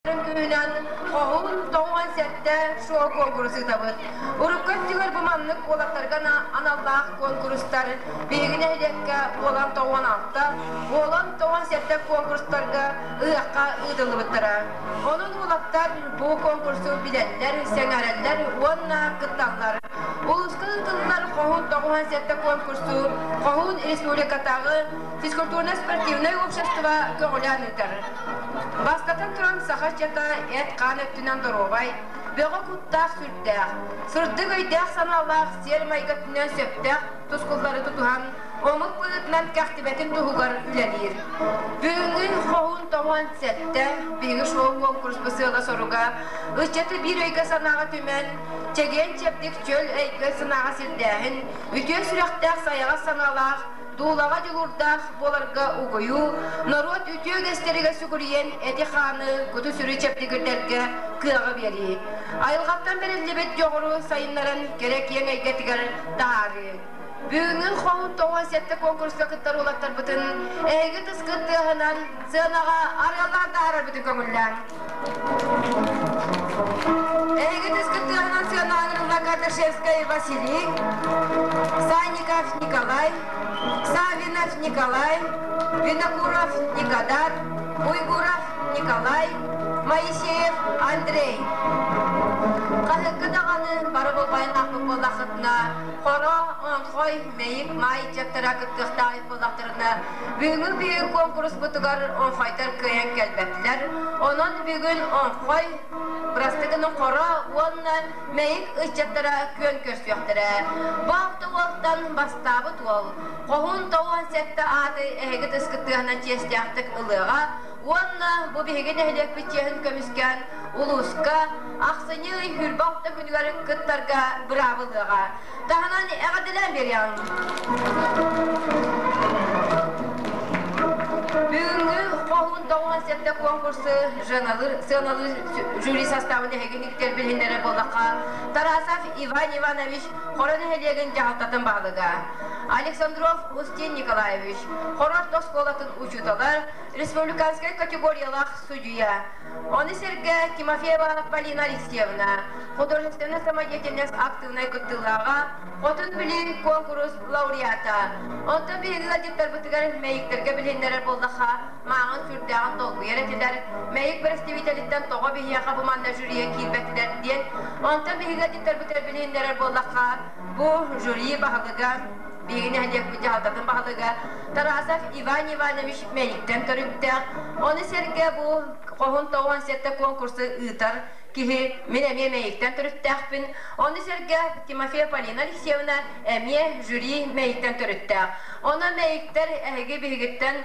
Күүһүнэн Хоһуун 97 шоу-куонкурус ыытабыт. Урукку өттүгэр бу маннык уолаттарга аналлаах куонкурустар биһиги нэһилиэккэ Уолан 96, Уолан 97 куонкурустарга ыһыахха ыытыллыбыттара. Онон уолаттар бу куонкурсу билэллэр, сэҥээрэллэр уонна кытталлар. Улууска ыытыллар Хоһуун 97 куонкурсу Хоһуун республикатааҕы физкультурно-спортивнай общество көҕүлээн ыытар. Бастатан туран, саха ыччата эт-хаан өттүнэн доруобай, бөҕө куттаах-сүрдээх, сырдык өйдөөх-санаалаах, сиэр-майгы өттүнэн сөптөөх тускуллары тутуһан, омук быһыытынан кэхтибэтин туһугар үлэлиир. Бүгүҥҥү Хоһуун тоҕуон сэттэ биһиги шоу-куонкуруспут сыала-соруга ыччаты биир өйгө-санааҕа түмэн, чэгиэн-чэбдик чөл өйгө-санааҕа сирдээһин, үтүө сүрэхтээх сайаҕас санаалаах, дуулаҕа дьулуурдаах буоларга угуйуу, норуот үтүө үгэстэригэр сүгүрүйэн эти-хааны, куту-сүрү чэбдигирдэргэ кыаҕы биэрии, айылҕаттан бэриллибит дьоҕуру сайыннаран кэрэ киэҥ эйгэтигэр таһаарыы. Бүгүҥҥү Хоһуун 97 куонкуруска кыттар уолаттарбытын эһиги тыскыт тыаһынан сыанаҕа арыаллаан таһаарарбытын көҥүллээҥ. Эһиги тыскыт тыаһынан сыанаҕа ыҥырыллар Кардашевскай Василий, Санников Николай, Савинов Николай, Винокуров Никодар, Уйгуров Николай, Моисеев Андрей. Хаһыакка даҕаны бары болҕойон буоллаххытына, хоро, оҥхой, мэйик, маай дьахтара кыттыахтаах буоллахтарына, бүгүҥҥү биһиги куонкуруспутугар оҥхойдор кыайан кэлбэтилэр. Онон бүгүн оҥхой, бырастыгын хоро уонна мэйик ыччаттара күөн көрсүөхтэрэ. Бу алта уолтан бастаабыт уол Хоһуун 97 ааты эһиги тыскыттыаһынан чиэстээхтик ылыаҕа уонна бу биһиги нэһилиэкпит чиэһин көмүскээн улууска ахсынньы ый сүүрбэ алта күнүгэр кыттарга быраабылыаҕа. Таһынан эҕэрдэлээн биэриэҕиҥ. Бүгүҥҥү Хоһуун 97 куонкурсу сыаналыыр жюри составын эһигиниктэр билиһиннэрэр буоллахха, Тарасов Иван Иванович Хоро нэһилиэгин дьаһалтатын баһылыга, Александров Устин Николаевич, Хоро орто оскуолатын учуутала, республиканскай категориялаах судьуйа, Ону сэргэ Тимофеева Полина Алексеевна, художественная самодеятельность активнай кыттыылааҕа, Хотун Бүлүү куонкурус лауреата. Онтон биһиги ыалдьыттарбытыгар мэйиктэргэ билиһиннэрэр буоллахха, мааҕын сүрдээҕин долгуйар этилэр, мэйик бэрэстэбиитэлиттэн тоҕо биһиэхэ бу манна жюригэ киирбэтилэр диэн. Онтон биһиги ыалдьыттарбытыгар билиһиннэрэр буоллахха, бу жюри баһылыга биһиги нэһилиэкпит дьаһалтатын баһылыга Тарасов Иван Иванович Мэйиктэн төрүттээх. Ону сэргэ бу Хоһун 97 куонкурсу ыытар киһи мин эмиэ Мэйиктэн төрүттээхпин. Ону сэргэ Тимофея Полина Алексеевна эмиэ жюри Мэйиктэн төрүттээх. Онон Мэйиктэр эһиги биһигиттэн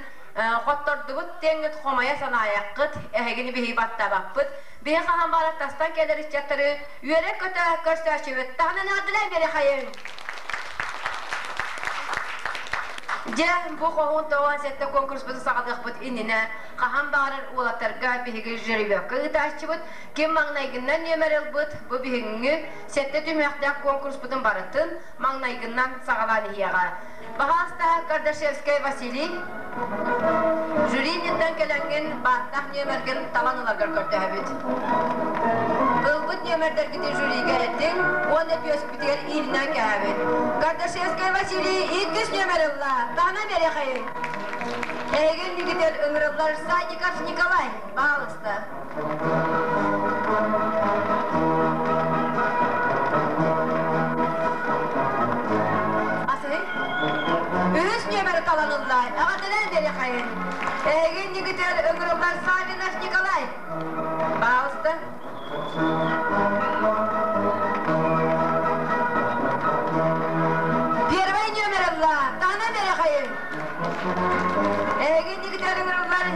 хоттордубут диэҥҥит хомойо санаайаххыт, эһигини биһиги баттаабаппыт. Биһи хаһан баҕарар тастан кэлэр ыччаттары үөрэ-көтө көрсөөччүбүт. Таһынан эҕэрдэлээн биэриэхэйиҥ! Дьэ, бу Хоһуун 97 куонкуруспутун саҕалыахпыт иннинэ хаһан баҕарар уолаттарга биһиги жеребьевка ыытааччыбыт. Ким маҥнайгыннан нүөмэр ылбыт, бу биһиҥҥи сэттэ түһүмэхтээх куонкуруспутун барытын маҥнайгыннан саҕалаан иһиэҕэ. Баһаалыста Кардашевскай Василий, жюри инниттэн кэлэҥҥин бааттаах нүөмэргин талан ыларгар көрдөһөбүт. Ылбыт нүөмэрдэргитин жюригэ этиҥ уонна түөспүтүгэр иилинэн кээһэбит. Кардашевскай Василий иккис нүөмэр ылла. Таһынан биэриэхэйиҥ. Эһиги иннигитигэр ыҥырыллар Санников Николай, баһаалыста. Асый, үһүс нүөмэри талан ылла. Эҕэрдэлээн биэриэхэйиҥ. Эһиги иннигитигэр ыҥырыллар Савинов Николай. Баалыста. Первый нүөмэр ылла. Таһынан биэриэхэйиҥ. Эһиги иннигитигэр ыҥырыллар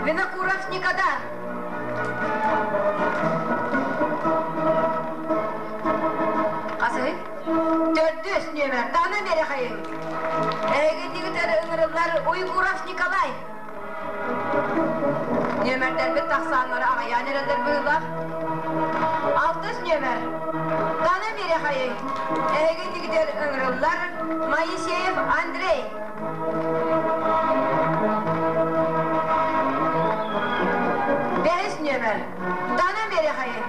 Винокуров Никодан. Хасыһый? Төрдүс нүөмэр. Таһынан биэриэхэйиҥ. Эһиги иннигитигэр ыҥырыллар Уйгуров Николай. Нүөмэрдэрбит тахсааннары аҕыйаан эрэллэр быһыылаах. Алтыс нүөмэр. Таны биэриэхэйиҥ. Эһиги иннигитигэр ыҥырыллар Моисеев Андрей. Бэһис. нүөмэр. Таанан биэриэхэйи.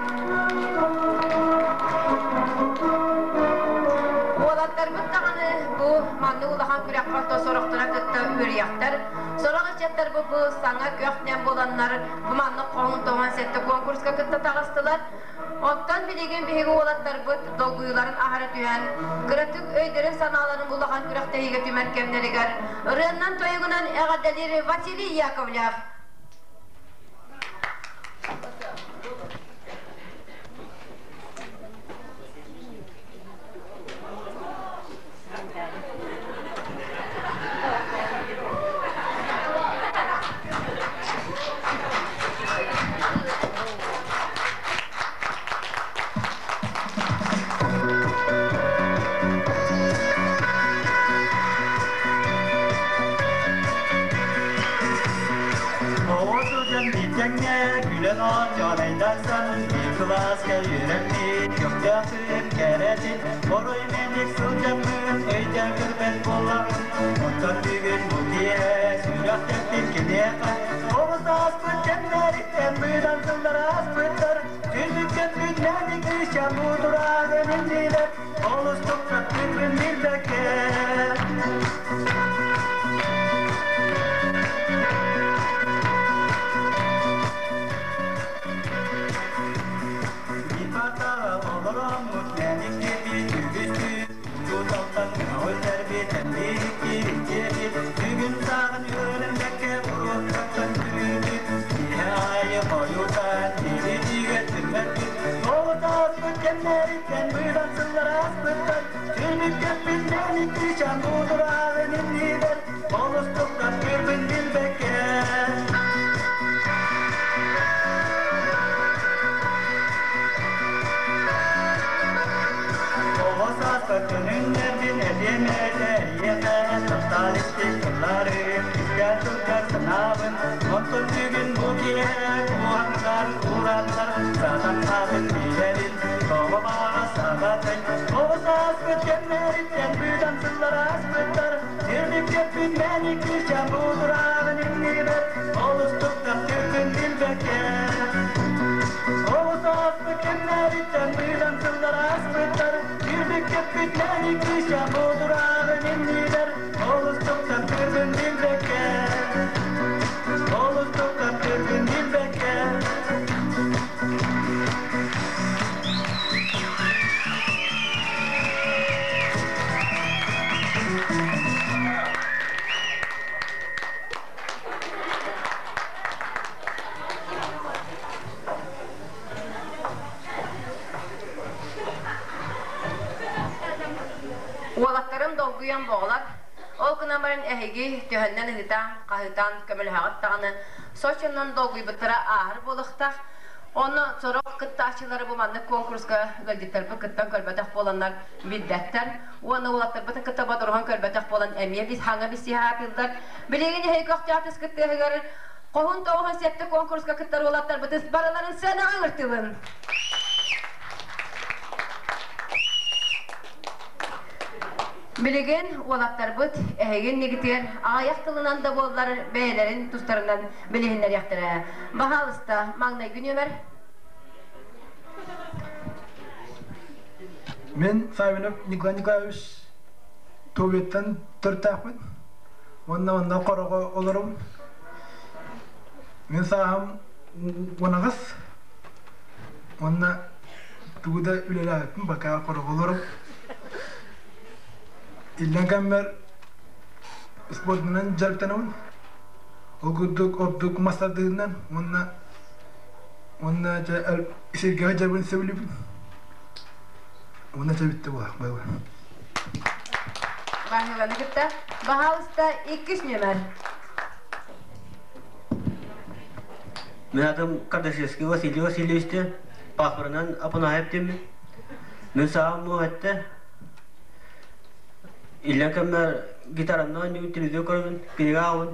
Уолаттарбыт даҕаны бу маннык улахан күрэххэ орто сорохторо кытта үөрүйэхтэр, сорох ыччаттарбыт бу саҥа көх-нэм буоланнар бу маннык хоһун тоҥон сэттэ куонкуруска кытта таҕыстылар. Оттон билигин биһиги уолаттарбыт долгуйууларын аһара түһэн, кыратык өйдөрүн-санааларын улахан күрэхтэһиигэ түмэр кэмнэригэр ырыаннан-тойугунан эҕэрдэлиир Василий Яковлев. Оҕо сылдьан биирдэҥҥэ күлэн оонньоон биир кылааска үөрэммит көхтөөхтүк кэрэтин орой мэник сылдьаммын өйдөөн көрбөт буоллаҕым. Оттон бүгүн бу киэһэ сүрэх тэптин киниэхэ оҕус ааспыт кэмнэриттэн быдан сыллар ааспыттар Түннүккэ күннээник кыысчаан буутурааҕын иннилэр олус тупсаттыырбын билбэккэ. Ипатаҕа олороммут мэниккипит үгүспүт учууталтан көҕүллэрбит эмбииккибит бүгүн сааҕын үөрэммэккэ уруоктартан күлүүбүт киэһэ аайы хойутаан тириитигэ түммэппит оҕутааспыт кэмнэриттэн быдан сыллар ааспыттар түннүккэппит мэниккичан будурааҕын иннибэр олус туктаттыырбын билбэккэ. Оҕо сааска көнүннэрбин этиэм этэ эйиэхэ таптаан истик тылларым истэн сылдьар санаабын онтон бүгүн бу киэһэ куһаҥнар ураннар сатамматын билэбин тоҕо баҕа саҕатай оҕо сааспыт кэмнэриттэн быдан сыллар ааспыттар Түнүккэппит мэниккичэ будураҕын иннибэр олус туттахтыырбын билбэккэ. Оҕус ааспыт кэмнэриттэн быдан сыллар ааспыттар Түнүккэппит мэниккичэ будураҕын иннибэр олус туттахтыырбын билбэккэ. Олус туттахтыырбын билбэккэ. Уолаттарым долгуйан боҕолор, ол гынан баран эһиги төһөннөн ыһытаан, хаһыытаан көмөлөһөҕүт даҕаны, соччоннон долгуйбуттара ааһар буолуохтаах. Онно сорох кыттааччылары бу маннык куонкуруска ыалдьыттарбыт кыттан көрбөтөх буоланнар билбэттэр. Уонна уолаттарбытын кытта бодоруһан көрбөтөх буолан эмиэ хаҥа билсиһаатыллар. Билигин эһиги көхтөөх кыттыаһыгар Хоһун тоҕуһун сэттэ куонкуруска кыттар уолаттарбытын барыларын сыанаҕа ыҥыртыбын. Билигин уолаттарбыт эһиги иннигитигэр аҕыйах тылынан да буоллар бэйэлэрин тустарынан билиһиннэриэхтэрэ. Баһаалыста, маҥнайгы нүөмэр. Мин Савинов Николай Николаевич Туобуйаттан төрүттээхпин уонна онно хороҕо олоробун. Мин сааһым 18 уонна тугу да үлэлээбиппин бакаа хороҕо олорум. Иллэҥ кэммэр спордунан дьарыктанабын. Ол курдук ордук мас тардыытынан уонна уонна дьэ сиргэҕэ дьарбын сөбүлүүбүн. Уонна дьэ бүттэ буолар буолар. Баһыланы кытта баһаалыста иккис нүөмэр. Мин атым Кардашевский Василий Васильевичтен паспорынан Апанаев диэммин. Мин саҕам муох этте. Иллэҥ кэммэр гитаранна оонньуубун, телевизор көрөбүн, кинигэ ааҕабын.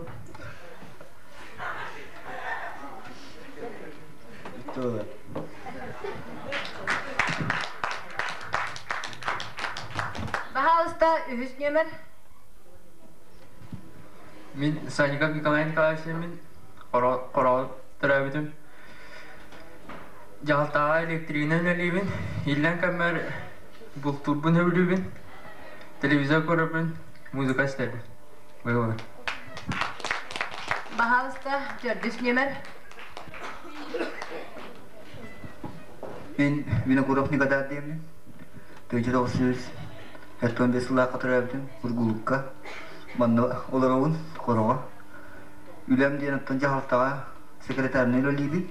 Баһаалыста үһүс нүөмэр. Мин Санников Николай Николаевич мин хороҕо төрөөбүтүм. Дьаһалтаҕа электригинэн үлэлиибин, иллэҥ кэммэр бултуурбун сөбүлүүбүн, телевизор көрөбүн, музыка истэбин. Быһылы. Баһаалыста, төрдүс нүөмэр. Мин Винокуров Никодар диэммин. 1995 сыллаахха төрөөбүтүм Ургулукка. Манна олоробун, Хороҕо. Үлэм диэн оттон дьаһалтаҕа секретарынан үлэлиибин.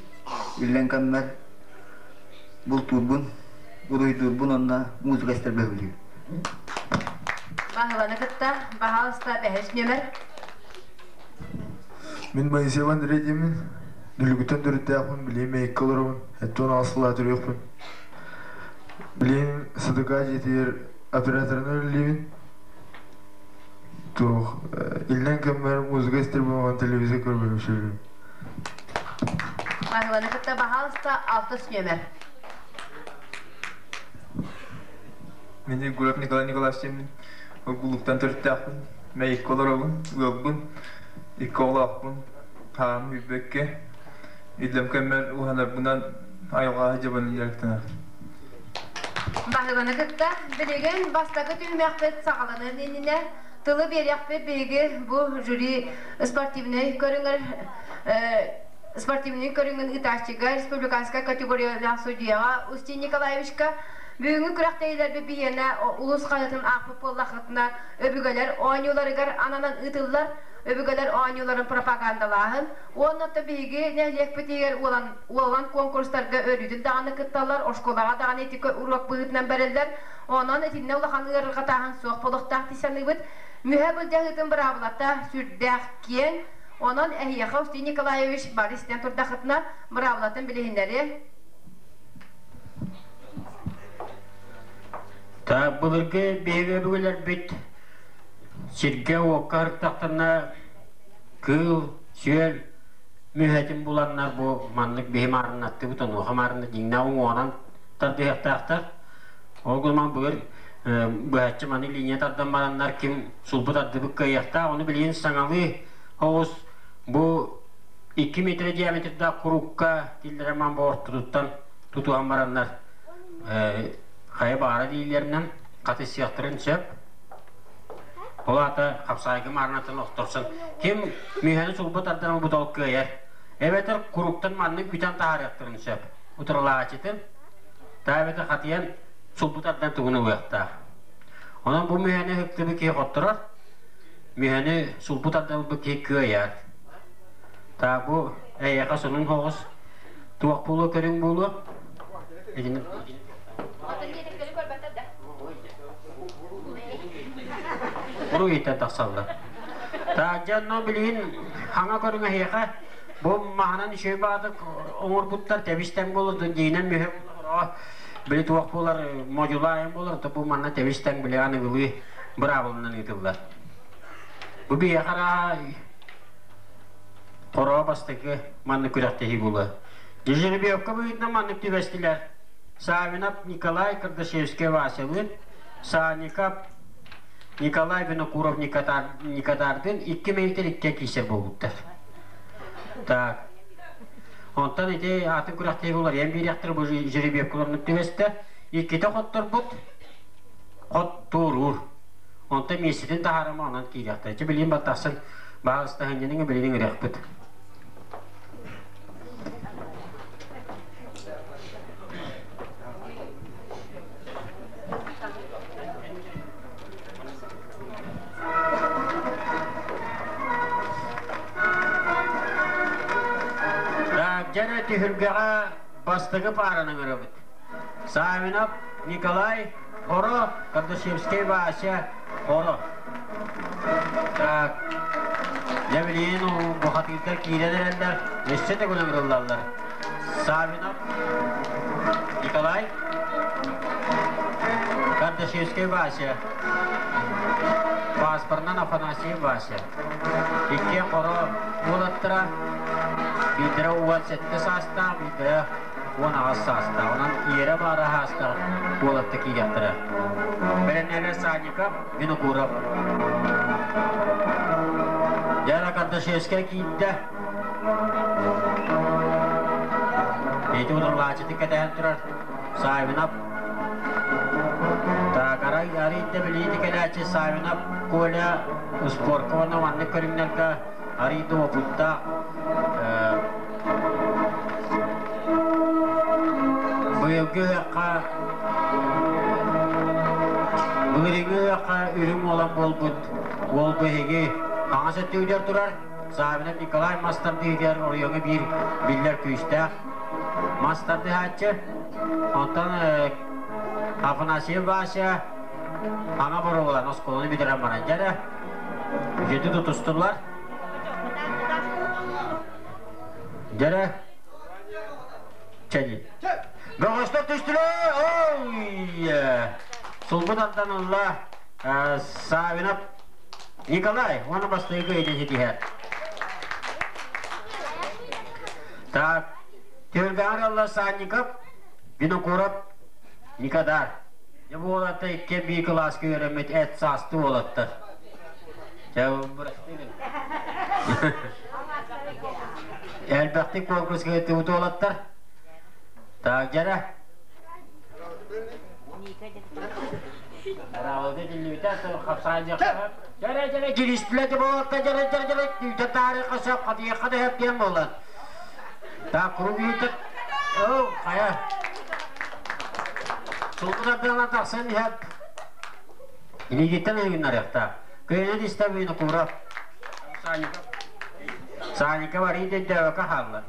Иллэҥ кэммэр бултуурбун, уруһуйдуурбун уонна музыка истэр бөһүлүүр. Баһыланы кытта, баһаалыста, бэһис нүөмэр. Мин Моисеев Андрей диэммин, Дүлүгүттэн төрүттээхпин, билиим Мэйиккэ олоробун, эттон аҕыс төрүөхпүн. Билиим СДК дьиэтигэр операторынан үлэлиибин. Туох, иллэҥ кэммэр музыка истэр буолан телевизор көрбүтүм сөбүлүүбүн. Баһыланы кытта баһаалыста алтыс нүөмэр. Мин Егоров Николай Николаевич диэммин, Ургулуктан төрүттээхпин, Мэйиккэ олоробун, ыалбын, икки оҕолоохпун, хаам үүрбэккэ, иллэм кэммэр уһанарбынан айылҕаҕа дьабанын дьарыктанар. Баһыланы кытта билигин бастакы түһүмэхпит саҕаланыан иннинэ тылы биэриэхпит биһиги бу жюри спортивнай көрүҥэр спортивнай көрүҥүн ыытааччыга республиканскай категориялаах судьуйаҕа Устин Николаевичка бүгүҥҥү күрэхтэһиилэрбит биһиэнэ улуус хаһыатын аахпыт буоллаххытына өбүгэлэр оонньууларыгар ананан ыытыллар өбүгэлэр оонньууларын пропагандалааһын уонна биһиги нэһилиэкпитигэр уолан уолан куонкурустарга өрүүтүн даҕаны кытталлар оскуолаҕа даҕаны ити уруок быһыытынан бэриллэр онон итиннэ улахан ыарырҕатааһын суох буолуохтаах дии саныыбыт мүһэ былдьаһыытын быраабылата сүрдээх киэҥ онон эһиэхэ Устин Николаевич бары истэн турдахытына быраабылатын билиһиннэри Та былыргы биһиги өбүгэлэрбит сиргэ-уокка ырыттахтарына кыыл, сүөл мүһэтин буланнар бу маннык биһи маарыннаттыбыт, онуоха маарынна дьиҥнээх уҥуоҕунан тардыһыахтаахтар. Ол гынан былыр быһаччы маны линия тардан бараннар ким сулбу тардыбыт кыайыахтаах, ону билигин саҥалыы оҕус бу 2 метр диаметрдаах курукка киллэрэн ман бу ортотуттан тутуһан бараннар хайа баара дииллэринэн хатыссыахтарын сөп. Ол аата хапсаайга маарынатын охторсон ким мүһэни сулбу тардан ылбыт ол кыайар. Эбэтэр куруктан маннык үтэн таһаарыахтарын сөп. Утарылааччытын та эбэтэр хатыйан сулбу тардан тугун ылыахтаах. Онон бу мүһэни ыһыктыбы киһи хотторор, мүһэни сулбу тардан ылбыт киһи кыайар. Та бу эйиэхэ сонун соҕус туох буолуо көрүҥ буолуо. Итини Уруйуттан тахсаллар. Таадьанно билигин хаҥа көрүҥ эһиэхэ бу маһынан үчүгэй баатык оҥорбуттар тэбис-тэҥ буолар диинэн мүһэ били туох буолар модьулаайын буолар то бу манна тэбис-тэҥ били аныгылыы быраабылынан ыытыллар. Бу биһиэхэ хороо бастакы маннык күрэхтэһии буолуо. Жеребьевка быһыытынан маннык түбэстилэр. Савинов Николай Кардашевский Васялыын, Саников Николай Винокуров Никотардын икки мейтер икки киисэр буолбуттар. Так. Онтон ити атын күрэхтэһии уларыйан биэриэхтэрэ бу жеребьевкаларнык түбэстэ. Иккитэ хотторбут, хот туоруур. Онтон миэстэтин таһаарама онон киириэхтэрэ. Чэ билигин баттахсын баҕастаһынньаныҥа билигин ырыахпыт. Дьэрэ түһүлгэҕэ бастакы паараны ыҥырабыт. Савинов Николай Хоро, Кардашевскай Вася Хоро. Так, дьэ билигин бухатыырдар киирэн эрэллэр, өссө төгүл ыҥырыллаллар. Савинов Николай, Кардашевскай Вася, паспорынан Афанасьев Вася. Икки хоро уолаттара, биирдэрэ 17 саастаах, биирдэрэ 18 саастаах. Онон иэрэ баара саастаах уолатта киириэхтэрэ. Бэлэмнэнэр Санников, Винокуров. Яра Кардашевская киирдэ. Бэйти утарылааччытын кэтэһэн турар Савинов. Так, арай арыйда билиити кэлээччи Савинов Коля спорка уонна маннык көрүҥнэргэ арыйда уопуттаах быйылгы ыһыахха былырыыҥҥы ыһыахха үрүҥ уолан буолбут уол биһиги хаҥас өттүгүтэр турар Савинов Николай мас тардыытыгар оройуоҥҥа биир биллэр күүстээх мас тардыһааччы. Онтон Афанасьев Вася хаҥа боруобалаан оскуоланы бүтэрэн баран дьэрэ үчүгэй тутустулар. Дьэрэ чэди. Бөҕөстөр түстүлэр! Ой! Сулбут ардан ылла Савинов Николай уонна бастакы кыайыытын ситиһэр. Так, Түөлгэҕэр ылла Санников, Винокуров, Никодар. Дьэ бу уолаттар икки биир кылааска үөрэммит эт саастыы уолаттар. Дьэ бырастыы гын. Элбэхтик конкурска кыттыбыт уолаттар. Так, дьэрэ. Браво, диллибитэ, хапсаайдыахха. Дьэрэ, дьэрэ, киристилэ де буолатта, дьэрэ, дьэрэ, дьэрэ, түүтэ таарыха сөп, хатыйахха да сөп диэн буолан. Так, круг үүтэ, оо, хайа. Сулбут ардыгынан тахсан иһэр. Илиигиттэн ыйыннарыахтаах. Кыайан истэ Винокуров. Санников. Санников арыый да өйдөөбөккө хаалла.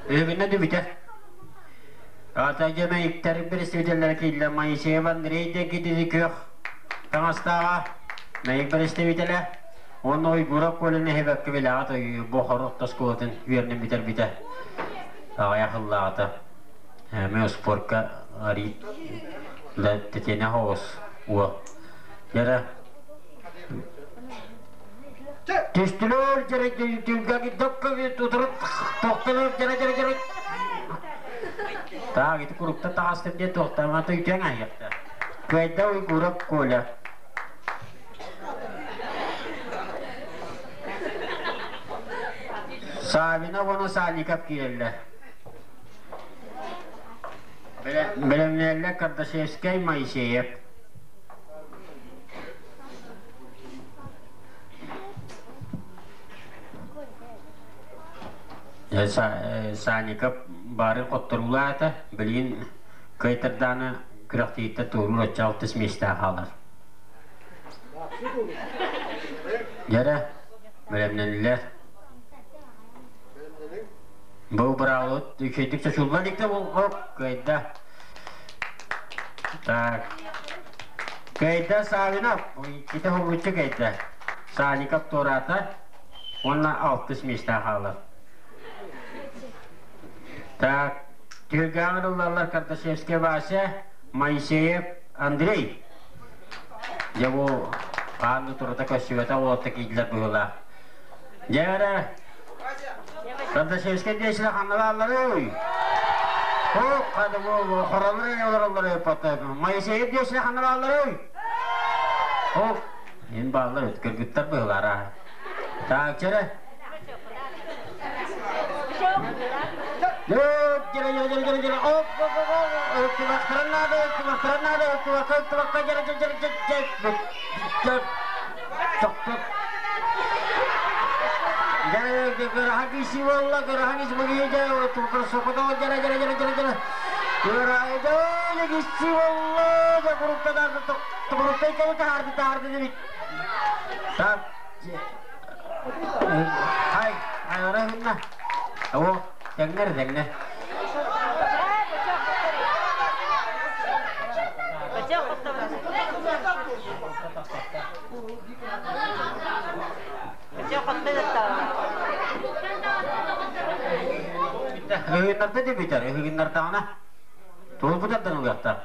Үһүгүнэ дүбүтэ. Ата дьэмэйиктэр представителлэрэ кииллэ Моисеев Андрей диэн күөх таҥастааҕа Мэйик представителэ уонна Уйгуров Коля нэһибэккэ билэҕит бу Хорох оскуолатын үөрэнэн бүтэрбитэ аҕыйах ыллааҕыта. Эмиэ спорка арыый да тэтиэнэх оҕус уол. Дьэрэ Түстүлэр дьэрэ түлгэги докка тутурут тохтолор дьэрэ дьэрэ дьэрэ Таак ити курукта таҕастым диэн туохтаамата үтүөн аһыахта. Кыайда Уйгуров Коля. Савина уонна Санников киирэллэр. Бэлэмнээллэр Кардашевскай Моисеев. Санников бары хотторуулаата, билигин кыайтардааны күрэхтииттэ туоруур оччо алтыс миэстэ хаалар. Дьэрэ, бэлэмнэнилэр. Бу быраабылыт үчүгэйдик чочулла иликтэ бу кыайда. Так. Кыайда Савинов, иккитэ хобуччу кыайда. Санников туораата уонна алтыс миэстэ хаалар. Так, түһүлгэҕэ ыллаллар Кардашевскай Вася, Моисеев Андрей. Дьэ бу хаан да турата көстүбэтэх уолатта киирдилэр быһыылаах. Дьэ эрэ, Кардашевскай диэчилэ ханна баалларый? Хоп, хада бу хоролор эрэ олороллор өппөттө. Моисеев диэчилэ ханна баалларый? Хоп, ин бааллар өт кыргыттар быһыылара. Так, чэрэ. Дьэрэ, дьэрэ, дьэрэ, дьэрэ, дьэрэ, оп, оп, оп, оп, ылтыбахтарын наада, ылтыбахтарын наада, ылтыбакка, ылтыбакка, дьэрэ, дьэрэ, дьэрэ, дьэрэ, дьэрэ, тохтот. Дьэрэ, кыраһа киси буолла, кыраһа киси буолла, дьэрэ, сокото, дьэрэ, дьэрэ, дьэрэ, дьэрэ, дьэрэ, кыраһа, дьэрэ, киси буолла, дьэ, курукта, курукта, иккини таһаарды, таһаарды, дебит. Так, Хай, хайара гынна. О, тэҥнэр тэҥнэ. Ыһыгыннарда да бүтэр, ыһыгыннардаҕына туолбутардан ылыахтар.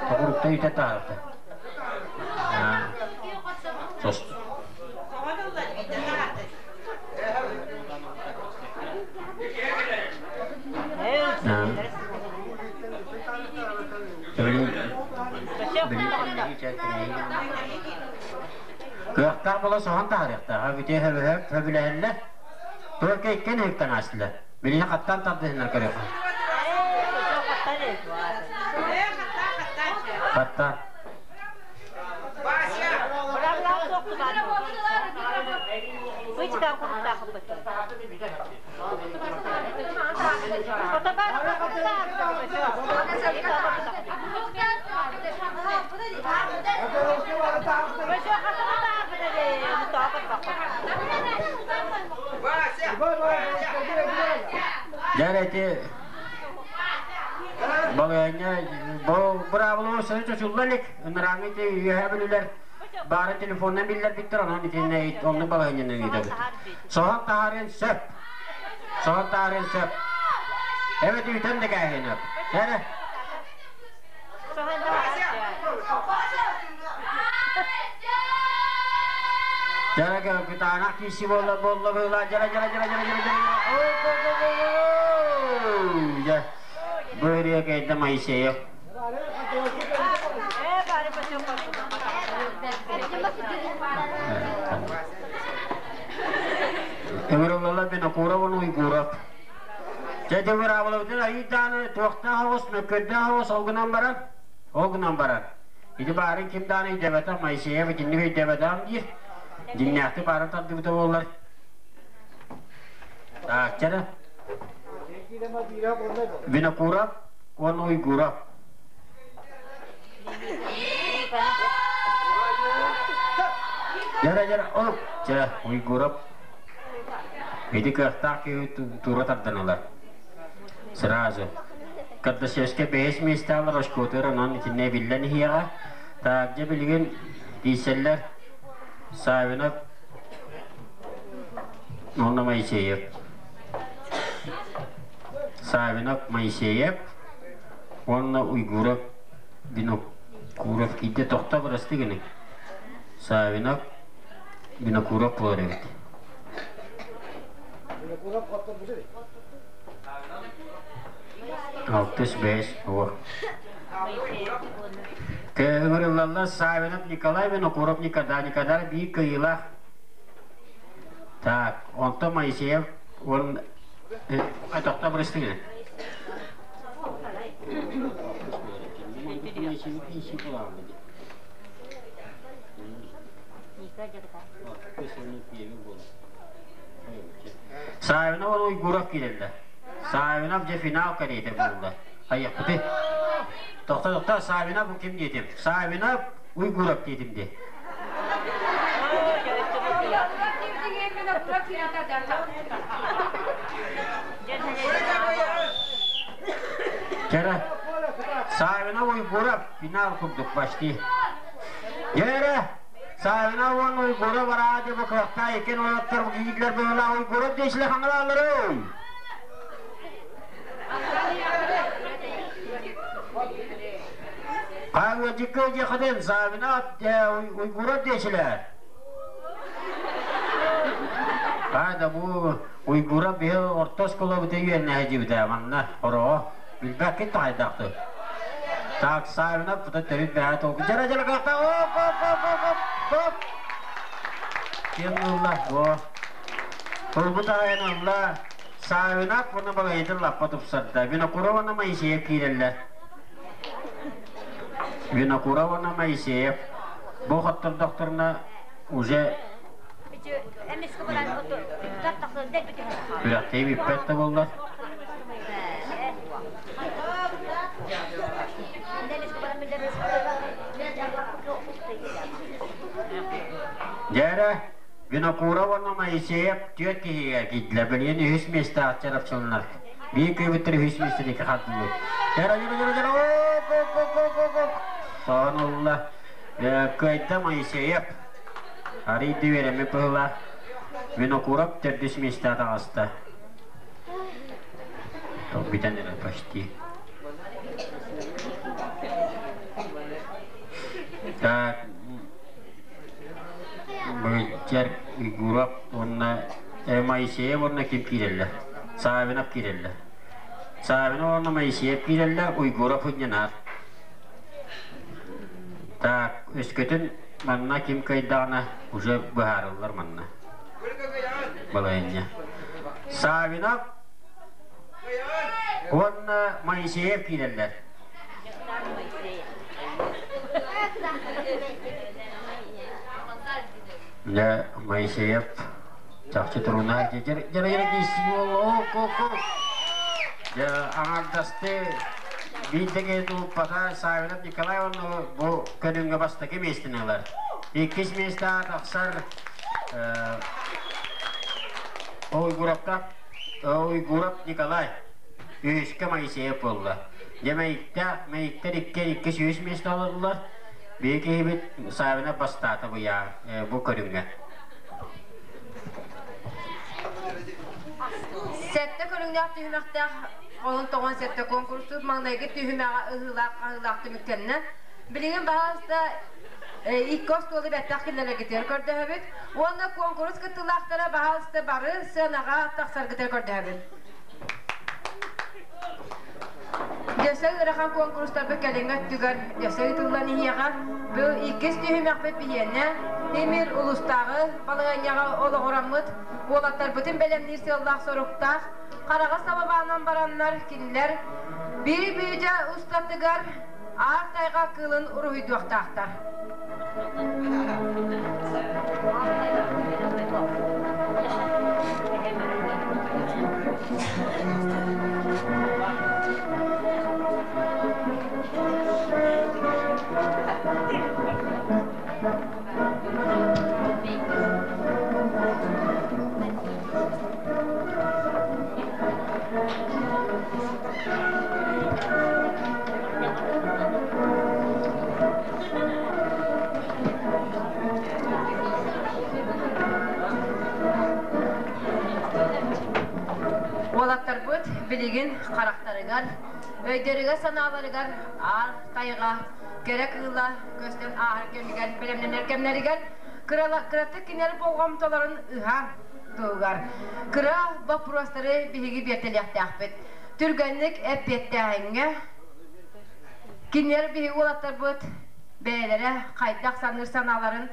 Тоҕурукта үтэ таарта. Сос. Кыахтаах буола соһон таһаарыахтаах. Бүтэ сөбүлэһэллэр. Только иккиэн иһиктэн аастылар. Билигин хаттаан тардыһыннар көрүөххэ. Хаттаан. Дьэ ити балыанньа бу быраабылы сөрү чочулла илик ынырааҥҥы ити үөһээ бүлүүлэр баары телефонунан биллэрбиттэр онон итиннэ оннук балаһыанньаны ыытабыт. Соһон таһаарыан сөп. Соһон таһаарыан сөп. Эбэт үтэн да кээһиэн сөп. Эрэ. Дьара кытаанах киси буолла буолла буолла дьара дьара дьара дьара дьара дьара дьэ бу ырыа кэйдэ Моисеев Ыҥырыллалар Винокуров Уйгуров. Дьэ дьэ быраабылабытын айыйдааны туохтаах оҕус, мөккүөрдээх оҕус ол гынан баран, ол гынан баран. Ити баарын ким дааны өйдөөбөтөх, Моисеев итинник өйдөөбөтөҕүм диир. Дьиҥнээхтик баарын тардыбыта буоллар. Тааччара. Винокуров уонна Уйгуров. Дьара дьара ол дьэ Уйгуров ити кыахтаах киһи тура тардан ылар. Сразу. Кардашевскай бэһис миэстэ ылар очкотугар онон итиннэ эбиллэн иһиэҕэ. Так, дьэ билигин тиийсэллэр Савинов уонна Моисеев. Савинов, Моисеев уонна Уйгуров Винокуров киирдэ тохто бырастыы гыныҥ. Савинов Винокуров буолар эбит. Алтыс бэс уо. Ыҥырыллаллар Савинов Николай Винокуров Никода Никодар биир кыайыылаах. Так, онтон Моисеев уон тохто бырастыы гыныҥ. Савинов Уйгуров киирэллэр. Савинов дьэ финал кэриэтэ буолла. Хайыахпытый? Тохто, тохто, Савинов бу ким диэтим? Савинов Уйгуров диэтим дии. Кэрэ. Савинов Уйгуров финал курдук почти. Герэ! Савинов уон Уйгуров араадьы бу кыахта иккин уолаттар киирдилэр быһыылаах Уйгуров диэчилэ хаҥалааллары. Хаҥыдьыкка дьиэхэтин Савинов Уйгуров диэчилэр. Хаада бу Уйгуров биһи орто оскуолабыта үөрэнэ дьибитэ манна хороҕо билбэккит таайдаахты. Так, Савинов бута төрүт бэһэ толку. Жара жара кахта оп оп оп оп оп оп. Ким ылла? О. Турбут айан ылла. Савинов уонна балайытын лаппа тупсарда. Винокуров уонна Моисеев киирэллэр. Винокуров уонна Моисеев бу хоттордохторуна уже күрэхтэһии бүппэт да буоллар. Дьээрэ, Винокуров уонна Моисеев түөрт киһигэ киирдилэр. Билигин үһүс миэстэҕэ чарапчыланар. Биир кыайбыттар үһүс миэстэни хардылар. Дьара, дьара, дьара, дьара, оп, оп, оп, оп, оп, оп. Соһон ылла. Кыайда Моисеев. Арыйды үөрэммит быһыылаах. Винокуров төрдүс миэстэҕэ таҕыста. Бүтэн эрэр почти. Так, Быйчар Уйгуров уонна Моисеев уонна ким киирэллэр? Савинов киирэллэр. Савинов уонна Моисеев киирэллэр, Уйгуров унньанаар. Так, өскөтүн Манна ким кыайдаҕына уже быһаарыллар манна. Балайынньа. Савинов уонна Моисеев киирэллэр. Дьэ, Моисеев чахчы туруна дьэ киирсии буолла. Дьэ, аҥардасты биир да тулуппата Савинов Николай уонна бу көрүҥҥэ бастакы миэстэни ылар. Иккис миэстэҕэ тахсар Уйгураптаах Уйгурап Николай үһүскэ Моисеев буолла. Дьэ Мэйиктээх Мэйиктэр икки икки сүүс миэстэ ылаллар. Биһи киһибит Савинов бастаата бу бу көрүҥҥэ. Сэттэ көрүҥнээх түһүмэхтээх Онон тоҕон сэттэ конкурсу маҥнайгы түһүмэҕэ ыһыылаах-хаһыылаах түмүктэннэ. Билигин баһаалыста икки остуолу бэттэх киллэрэргитигэр көрдөһөбүт. Уонна куонкурус кыттыылаахтара баһаалыста бары сыанаҕа тахсаргытыгар көрдөһөбүт. Дьөсө ыарахан куонкурустарбыт кэлиҥҥи өттүгэр дьөсө ыытыллан иһиэҕэ. Бу иккис түһүмэхпит биһиэнэ Тимир улуустааҕы балаһыанньаҕа олоҕураммыт уолаттарбытын бэлэмниир сыаллаах-соруктаах хараҕа сабабаанан бараннар кинилэр биир бүүдэ устатыгар аар тайҕа кыылын уруһуйдуохтаахтар. Уолаттарбыт билигин харахтарыгар, өйдөрүгэр-санааларыгар аар тайҕа кэрэ кыыла көстөн ааһар кэмигэр бэлэмнэнэр кэмнэригэр кыратык кинилэр болҕомтолорун ыһан туһугар кыра боппуруостары биһиги биэртэлиэхтээхпит. Түргэнник эппиэттээһиҥҥэ кинилэр биһиги уолаттарбыт бэйэлэрэ хайдах саныыр санааларын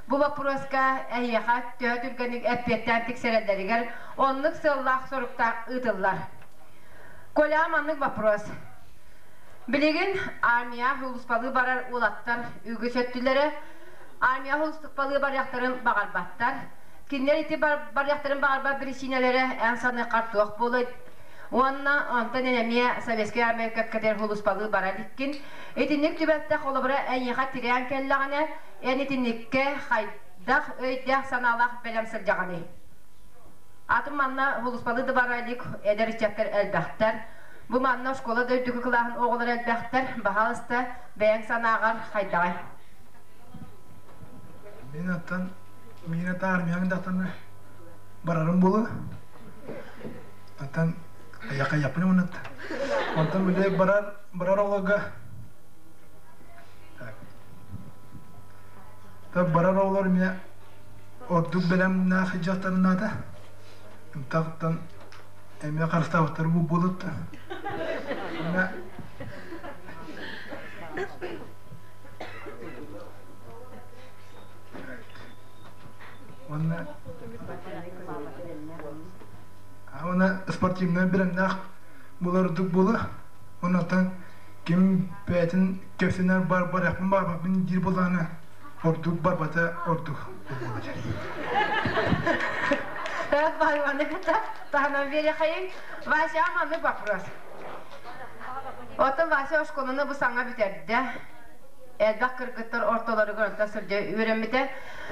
бу боппуруоска эһиэхэ төһө түргэнник эппиэттээн тиксэрэллэригэр оннук сыаллаах-соруктаах ыытыллар. Коля маннык боппуруос. Билигин армия сулууспалыы барар уолаттар үгүс өттүлэрэ армия сулууспалыы барыахтарын баҕарбаттар. Кинилэр ити барыахтарын баҕарбат биричиинэлэрэ эн саныаххар туох буолуой? Уонна онтон эн эмиэ Советскай армия кэккэтигэр сулууспалыы бара иликкин. Итинник түбэлтэ холобура эйиэхэ тирээн кэллэҕинэ, эн итинниккэ хайдах өйдөөх-санаалаах бэлэм сылдьаҕыный? Атын манна сулууспалыы да бара илик эдэр ыччаттар элбэхтэр. Бу манна оскуола да үрдүкү кылааһын оҕолоро элбэхтэр. Баһаалыста, бэйэҥ санааҕар хайдаҕай? Мин аттан мин ата армияҥ датаны барарым буолуо. Аттан айакайаппын уонна онтон били барар барар оҕолорго так барар оҕолор эмиэ ордук бэлэмнээх дьахтарынаата ынтахтан эмиэ харыстаабыттар бу буолутта уонна Уонна уонна спортивнай бэлэмнээх буолар ордук буолуо. Оннуттан ким бэйэтин кэпсэнэр бар барыахпын барбаппын диир буоллаҕына ордук барбата ордук буолуо. Балваны кытта таһынан биэриэхэйиҥ. Вася маннык вопрос. Оттон Вася оскуоланы бу саҥа бүтэрдэ. Элбэх кыргыттар ортолоругар онто сылдьа үөрэммитэ.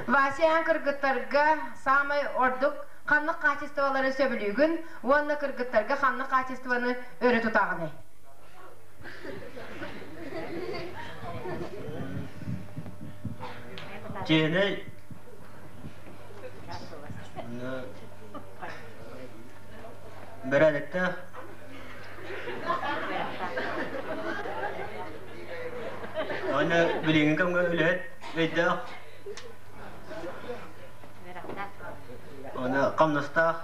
Вася эн кыргыттарга саамай ордук ханнык хаачыстыбалары сөбүлүүгүн уонна кыргыттарга ханнык хаачыстыбаны өрө тутаҕыный? Чиэһинэй бэрээдэктээх Уонна билиҥҥи кэмҥэ үлэһит өйдөөх уонна хамнастаах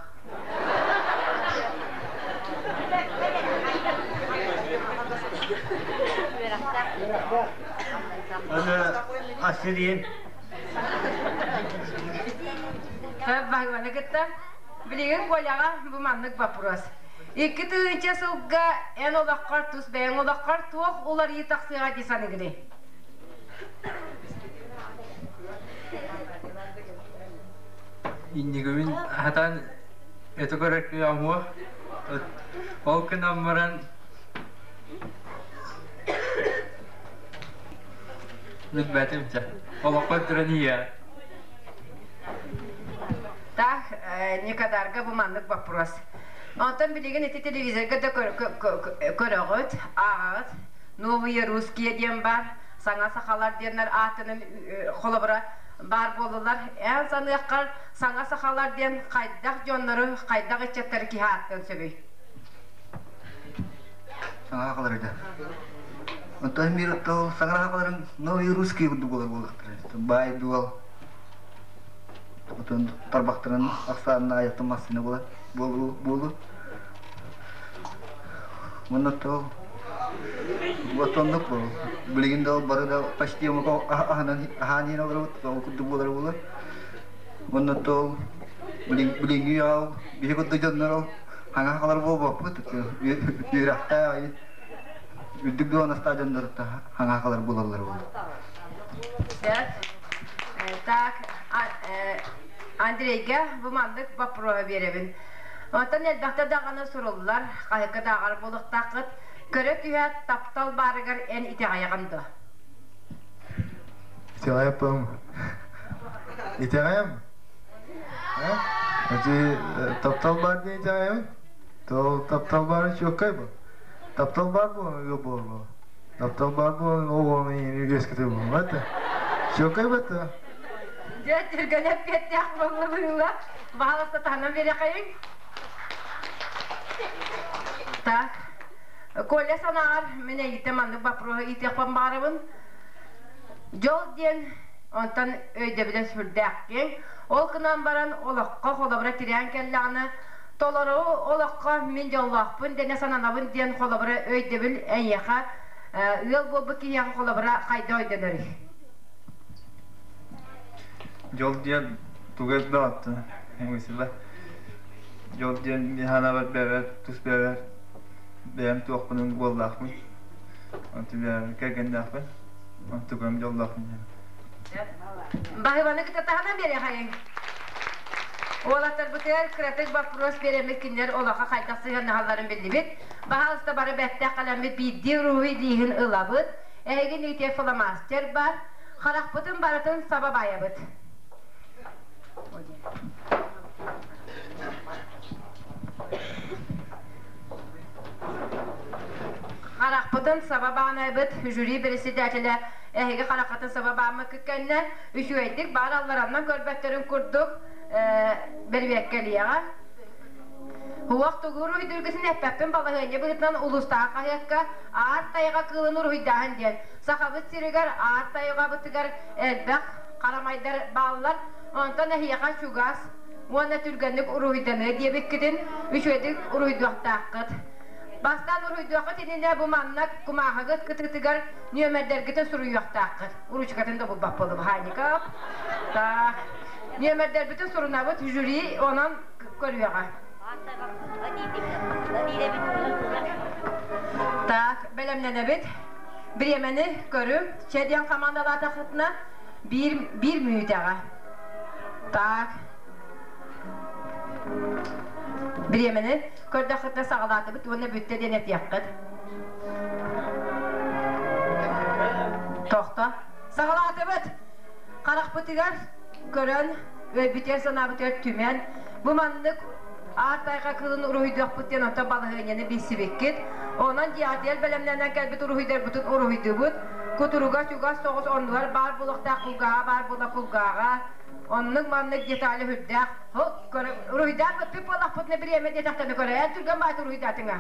уонна ас сириин. Баһыланы кытта. Билигин Коляҕа бу маннык вопрос. 2000 сылга эн олоххор тус бэйэҥ олоххор туох уларыйыы тахсыаҕа дии саныыгыный? Иннигибин хатан өтө көрөр кыамуох. Ол гынан баран билбэтим чэ. Олоххо туран ийэ. Так, Никодарга бу маннык вопрос. Онтон билигин ити телевизорга да көрөҕүт, ааҕаҕыт. Новые русские диэн бар, саҥа сахалар диэннэр аатынан холобура баар буоллулар. Эн саныаххар саҥа сахалар диэн хайдах дьоннору, хайдах ыччаттары киһи ааттыан сөбүй? Саҥа сахалар этэ. Онтон мир оттол саҥа сахаларын новые русские курдук буолар буоллахтара. Баай дуол отон тарбахтарын ахсаанна айаттан массыына буолар буолу буолу. Уонна оттол вот оннук буол. Билигин да ол бары да почти омук аһынан аһаан иһэн олоробут, ол курдук буолар буолар. Уонна оттол билиҥҥи ол биһи курдук дьоннор ол хаҥа сахалар буолбаппыт үөрэхтээх үрдүк дуонастаах дьоннор хаҥа сахалар буолаллар буолар. Так, Андрейга бу маннык боппуруоһу биэрэбин. Онтон элбэхтэ даҕаны суруллар, хаһыкка даҕар буолуохтааххыт. Көрө түһээт, таптал баарыгар эн итэҕэйэҕин дуо? Итэҕэйэппин. Итэҕэйэм. Эти таптал баар диэн итэҕэйэбин. То таптал баарын чуоккай бу. Таптал баар буолан ыал буолар. Таптал баар буолан оҕону үөскэтэ буолар. Это чуоккай бата. Дьэ, түргэн эппиэттээх буолла быһыыла. Баһаласта таһынан биэрэхэйиҥ. Так. Коля санааҕар мин эйиттэн маннык боппуруоһу иитиэхпин баҕарабын. Дьол диэн онтон өйдөбүлэ сүрдээх киэҥ. Ол гынан баран олоххо холобура тирээн кэллэҕинэ, толору олоххо мин дьоллоохпун дэнэ сананабын диэн холобура өйдөбүл эйиэхэ ыал буолбут киһиэхэ холобура хайдах өйдөнөрүй? Дьол диэн тугу элбэҕиттэн мысла. Дьол диэн миэхэ бэйэбэр тус бэйэбэр бэйэм туохпунун уоллаахпын. Онтум бэйэм кэргэннээхпин. Онтукам дьоллоохпун диэн. Баһыбаны кытта таһынан биэриэхэйиҥ. Уолаттарбытыгар кыратык боппуруос биэрэммит кинилэр олоххо хайдах сыһыаннаһалларын биллибит. Баһаалыста бары бэттэх кэлэммит биирдии уруһуй лииһин ылабыт. Эһиги Нития фломастер бар. Харахпытын барытын саба баайабыт. Харахпытын саба баанайбыт жюри председателэ эһиги хараххытын саба бааммыккыт кэннэ үчүгэйдик баар аллараннан көрбөттөрүн курдук бэрибиэккэлиэҕэ. Уох тугу уруһуйдуургутун эппэппин балаһыанньа быһыытынан улуустааҕы хаһыакка Аар тайҕа кыылын уруһуйдааһын диэн Сахабыт сиригэр аар тайҕабытыгар элбэх харамайдар бааллар. Онтон эһиэхэ чугас уонна түргэнник уруһуйданыа диэбиккитин үчүгэйдик уруһуйдуохтааххыт. Бастаан уруһуйдуоххут иннинэ бу манна кумааҕыгыт кытыытыгар нүөмэрдэргитин суруйуохтааххыт. Ручкатын да булбат буоллум, Хаников. Так. Нүөмэрдэрбитин сурунабыт, жюри онон көрүөҕэ. Так, бэлэмнэнэбит. Бириэмэни көрүҥ. Чэ диэн хамаандалаатаххытына биир, биир мүнүүтэҕэ. Так. Бириэмэни көрдөххүтүнэ саҕалаатыбыт уонна бүттэ диэн этиэххит. Тохто. Саҕалаатыбыт. Харахпытыгар көрөн, өйбүтүгэр-санаабытыгар түмэн, бу маннык Аар тайҕа кыылын уруһуйдуохпут диэн онтон балаһыанньаны билсибиккит. Онон диател бэлэмнэнэн кэлбит уруһуйдарбытын уруһуйдубут. Кутуруга чугас соҕус оннугар баар буолуохтаах кулгааҕа баар буола кулгааҕа. Оннук маннык детали үрдээх. Уруһуйдаан бүппүт буоллахпытына бириэмэ диэтэхтэринэ көрө. Эн түргэн баай уруһуйдаатыҥа.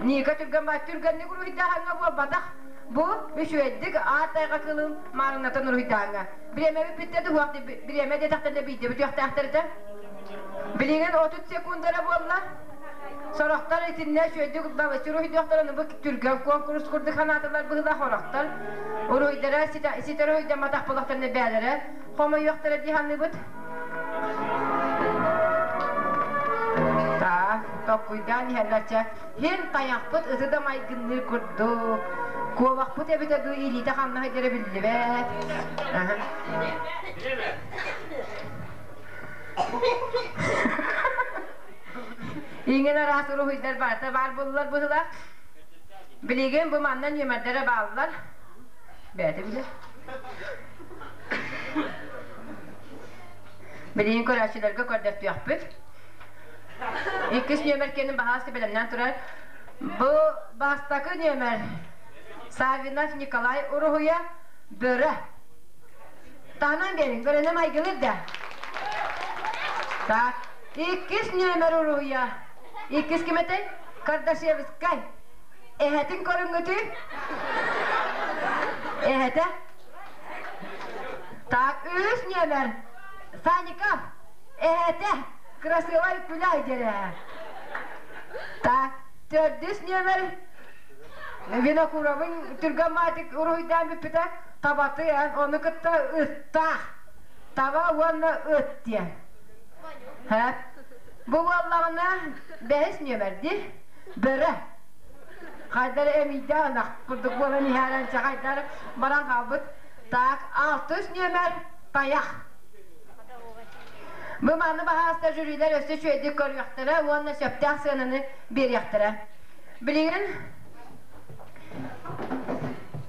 Ника түргэн баай түргэнник уруһуйдааһыҥҥа буолбатах. Бу үчүгэйдик аар тайҕа кыылын маарыҥнатан уруһуйдааһыҥҥа. Бириэмэ бүппүттэ дуһуох бириэмэ диэтэхтэринэ биирдэ бүтүөхтээхтэр этэ. Билигин 30 секунда эрэ буолла. Сорохтор итиннэ үчүгэйдик балыччы уруһуйдуохтарын бу түргэн куонкурус курдук санаатылар быһыылаах орохтор. Уруһуйдара ситэр уруһуйдамматах буоллахтарына бээлэрэ хомойуохтара дии саныыбыт. Толкуйдаан иһэллэр чэ, һин тайахпыт ыты да майгынныыр курдук. Куобахпыт эбитэ дуу илиитэ ханна сылдьара биллибэт. Иҥин араас уруһуйдар барыта баар буоллар быһыылаах. Билигин бу манна нүөмэрдэрэ бааллар. Бэйэтэ билэр. Билигин көрөөччүлэргэ көрдөртүөхпүт. Иккис нүөмэр киэнин баһаас бэлэмнээн турар. Бу бастакы нүөмэр Саввинов Николай уруһуйа Бөрө. Таһынан биэриҥ, бөрөнү майгылыыр да. Так, иккис нүөмэр уруһуйа. Иккис ким этэй? Кардашевскай. Эһэтин көрүҥҥүтүй? Эһэтэ. Так, үс нүөмэр. Саников. Эһэтэ. Красивай күлэ дьэрэ. Так, төрдүс нүөмэр Винокуровын түргэн маатик уруһуйдаан бүппүтэ табаты эн ону кытта ыттаах. Таба уонна ыт диэн. Һэ? Бу буоллаҕына бэһис нүөмэрди бөрө. Хайдары эмийдээх ынах курдук буолан иһээрэн чахайдар баран хаалбыт. Так, алтыс нүөмэр тайах. Бу маны баһаалыста жюрилэр өссө үчүгэйдик көрүөхтэрэ уонна сөптөөх сыананы биэриэхтэрэ. Билигин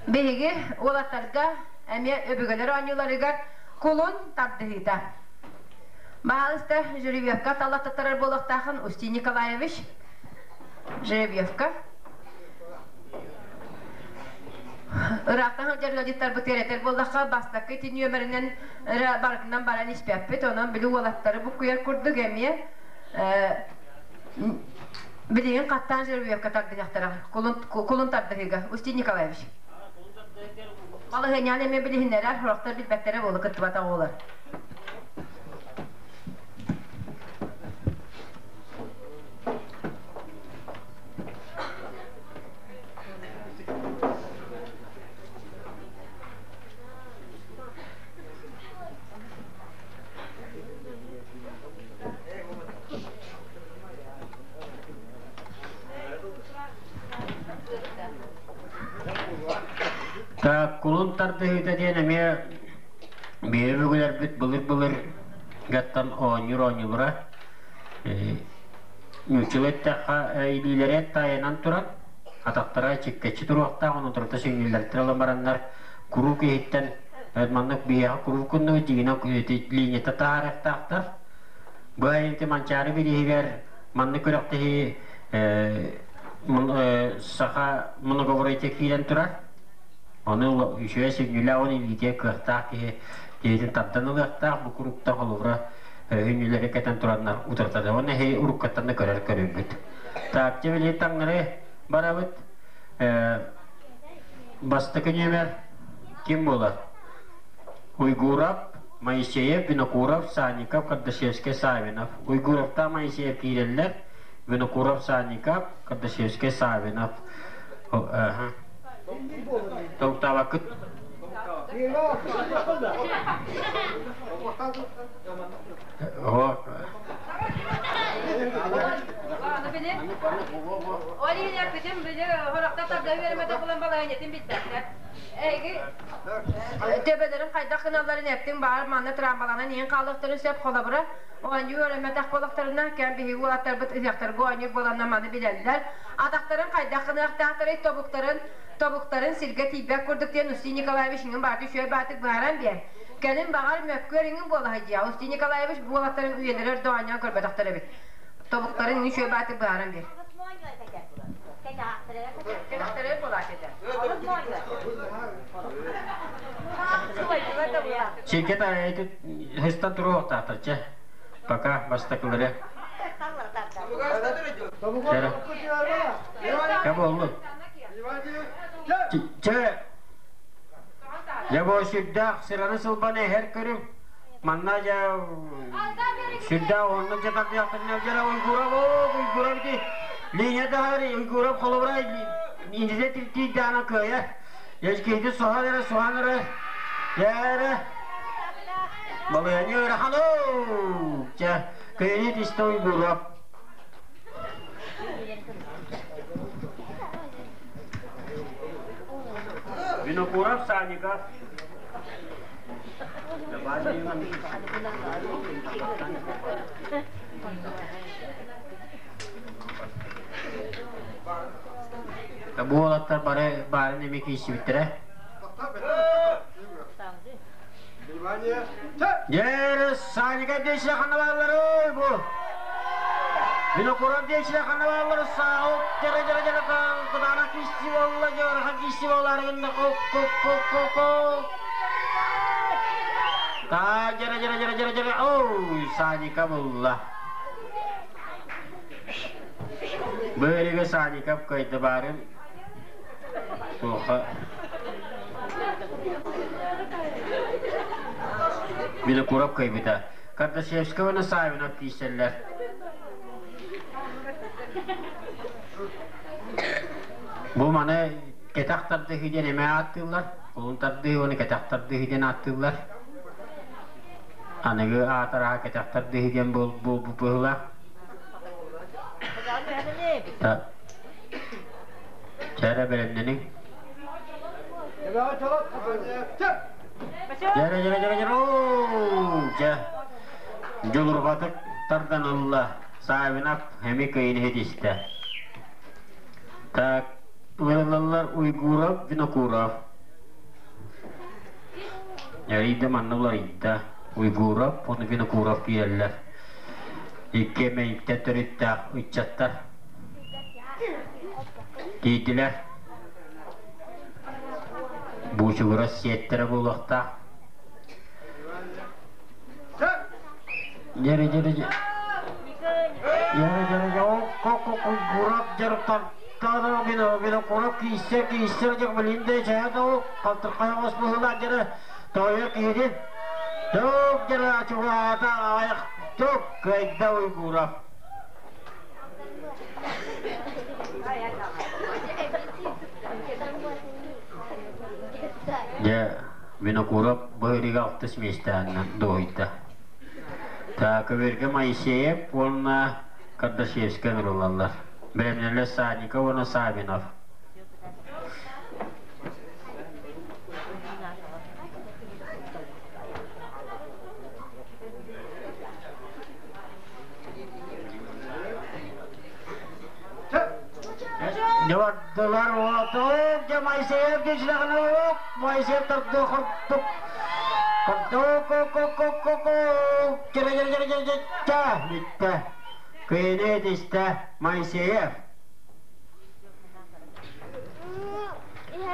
биһиги уолаттарга эмиэ өбүгэлэр оонньууларыгар кулун тардыһыыта. Баһаалыста Жеребьевка талаттаттарар буолуохтаахын Устин Николаевич Жеребьевка Ыраахтан сылдьар ыалдьыттарбытыгар этэр буоллахха, бастакы ити нүөмэринэн эрэ барытынан баран испэппит. Онон били уолаттары буккуйар курдук эмиэ билигин хаттаан жеребьевка тардыһыахтара. Кулун, кулун тардыһыыга. Устин Николаевич. Балаһыанньаны эмиэ билиһиннэрэр, сорохтор билбэттэрэ буолу кыттыбатах оҕолор. Так, кулун тардыһыыта диэн эмиэ биһиги өбүгэлэрбит былыр-былыр гаттан оонньуур оонньуулара Нууччалыы эттэххэ, илиилэрэ таайынан туран, атахтара чиккэччи туруохтаах, онон турута сүнньүллэртэн ылан бараннар, куруук иһиттэн маннык биһиэхэ куруук куннугу дьиҥинэн линията таһаарыахтаахтар. Бу айанты Манчаары бирииһигэр маннык күрэхтэһии саха многоборье киирэн турар. Ону үчүгэй сүнньүлээх уонна илиитигэр кыахтаах киһи киһитин тардан ылыахтаах. Бу курууктан холобура үнүлэри кэтэн тураннар утартады. Уонна эһи уруккаттан да көрөр көрүҥмүт. Так, дьэ билигин таҥнары барабыт. Бастакы нүөмэр ким буолар? Уйгуров, Моисеев, Винокуров, Санников, Кардашевскай, Савинов. Уйгуровтаах Моисеев киирэллэр. Винокуров, Санников, Кардашевскай, Савинов. Толуктаабаккыт? Ол иһин эппитим били хорохто тарда үөрэммэтэх буолан балаһыанньатын билбэттэр. Эһиги төбөлөрүн хайдах гыналларын эптиҥ баар манна трамваланан иһин хаалыахтарын сөп холобура оонньуу үөрэммэтэх буоллахтарына кэм биһиги уолаттарбыт ыһыахтарга оонньуур буоланна маны билэллэр. Атахтарын хайдах гыныахтаахтарый тобуктарын тобуктарын сиргэ тиийбэт курдук диэн Устин Николаевич иҥин бааты үчүгэй баатык быһааран биэр. Кэлин баҕар мөккүөр иҥин буола сылдьыа. Устин Николаевич бу уолаттарын үйэлэрэ өрдө оонньоон көрбөтөхтөр эбит. Тобуктарын иҥин үчүгэй баатык быһааран биэр. Кэтэхтэрэ буолаат этэ. Сиргэ таайытын туруохтаахтар чэ. Пока бастакылары. Чэ буоллун. Чэ Дьэ бу сүрдээх сыраны сылбаны эһэр көрүҥ. Манна дьэ сүрдээх уһуннук дьэ тардыахтарына дьэ Уйгуров оо Уйгуров ити линия даһар Уйгуров холобура инженер тиийдэҕинэ кыайар. Киһити соһон эрэ соһон эрэ дьэ эрэ балыһанньа ыарахан оо чэ кыайыы тистэ Уйгуров. Винокуров Санников. Бу уолаттар бары баарын эми киирсибиттэрэ. Дьэ, Санников диэчилэ ханна баалларый бу? Винокуров диэчилэ ханна бааллары саҕа дьара дьара дьара кытаанах киирси буолла дьарахан киирси буолаары гынна ко ко ко ко ко Та дьара дьара дьара дьара дьара ой Саника булла. Быарыга Саников кыайда баарын туоха Винокуров кыайбыта. Кардашевскай уонна Савинов киирсэллэр. Бу маны кэтэх тардыһыы диэн эмэ ааттыыллар. Кулун тардыһыы уонна кэтэх тардыһыы диэн ааттыыллар. Аныгы аатараһа кэтэх тардыһыы диэн буолбут быһыылаах. Чээрэ бэлэмнэниҥ. Дьэрэ дьэрэ дьэрэ дьэрэ дьэ дьулурҕатык тардан ылла Савинов эми кыйын иһитистэ. Так ылыллар Уйгуров Винокуров. Эрийдэ манна уларыйда. Уйгуров уонна Винокуров киирэллэр. Икки эмэйиттэн төрүттээх ыччаттар тиийдилэр. Буучугурас сиэттэрэ буолуохтаах. Дьэрэ дьэрэ дьэ. Дьэрэ дьэрэ дьэ Уйгуров дьарыктар Винокуров киирсэр киирсэр дьэ блин да чэһэ да халтырхай оҕус быһыылаах дьэрэ тоойор киһитин Тук дьэрэ чугаата аҕайах тук кыайда Уйгуров. Дьэ, Винокуров быһыырыга алтыс миэстээннэн дуоһуйда. Көбүөргэ Моисеев уонна Кардашевскай ыҥырыллаллар. Бэлэмнэллэр Санников уонна Савинов. Дьабардылар уотук, дьэ Моисеев дьичлэҕин уок, Моисеев тардыы хордук. Хордук, кире кире кире кире ча бүттэ. Кыйыны тистэ Моисеев.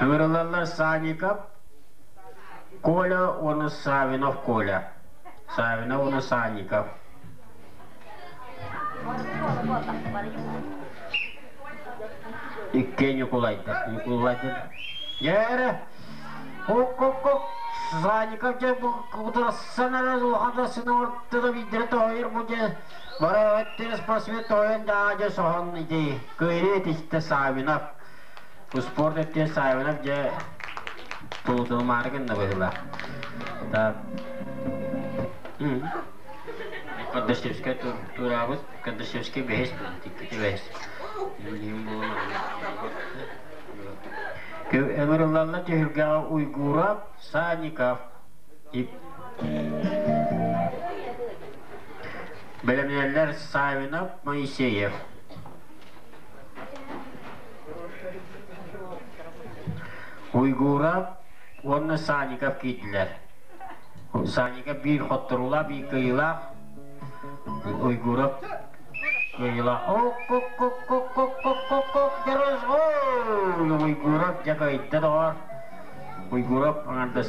Ыҥырыллаллар Санников, Коля уонна Савинов Коля. Савинов уонна Санников. Икки Ньукулайдар. Ньукулайдар. Дьээрэ! Хок-хок-хок! Санников дьэ бу кутурассан эрэ улахан сыны биирдэрэ тоһуйар бу дьэ бары өттүн спортсмен тоһуйан даа дьэ соһон ити кыайыы этистэ Савинов. Спорт өттүн Савинов дьэ тулутунумаары гынна быһыылаах. Так. Кардашевскай тураабыт, Кардашевскай бэһис иккити бэһис. Билигин буолан Ыҥырыллаллар түһүлгэҕэ Уйгуров, Санников. Бэлэмнэллэр Савинов, Моисеев. Уйгуров уонна Санников киирдилэр. Санников биир хотторуулаах, биир кыайыылаах. Уйгуров кыайыылаах. Ок-ок-ок-ок-ок-ок-ок-ок Уйгуров дьэ кыайда доҕор. Уйгуров аҥардас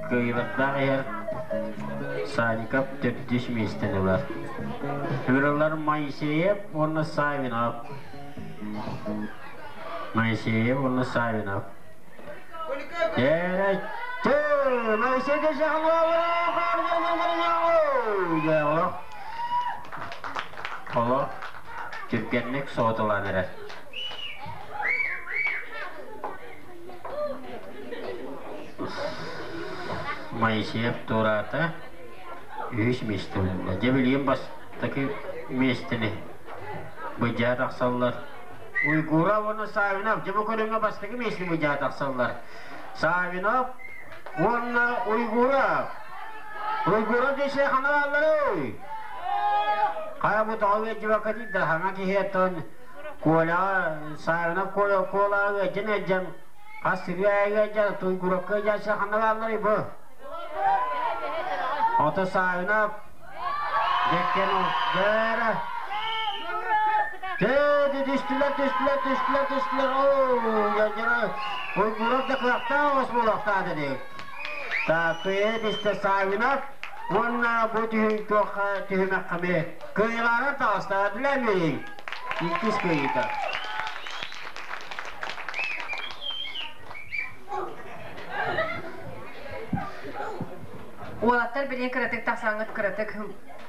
кыайыылардаах иһэр. Санников төрдүс миэстэни ылар. Ыҥырыллар Моисеев уонна Савинов. Моисеев уонна Савинов. Олох түргэнник соотулаан эрэр. Моисеев туораата үһүс миэстэ буолла. Дьэ билигин бастакы миэстэни быдьаа тахсаллар. Уйгуров уонна Савинов дьэ бу көрүҥҥэ бастакы миэстэни быдьаа тахсаллар. Савинов уонна Уйгуров. Уйгуров дьэ хана баалларый? Хайа бу тоҕо ыалдьыбакка да хаҥа киһи оттон Коляҕа Савинов Коля Кола ыалдьан ыалдьан хас сырыы аайы ыалдьан Уйгуровка ыалдьааччы ханна баалларый бу? Ото Савинов Дьэккэн дьээрэ Тээ түстүлэр, түстүлэр, түстүлэр, түстүлэр. Оо, дьара Уйгуров да кыахтаах оҕус буолуохтаах этэ. Так, кыайа түстэ Савинов уонна бу түһүн туохха түһүмэххэ эмиэ кыайыылаахтар таҕыстаҕа билэммириҥ. Иккис кыайыыта. Уолаттар билигин кыратык тахсаҥҥыт кыратык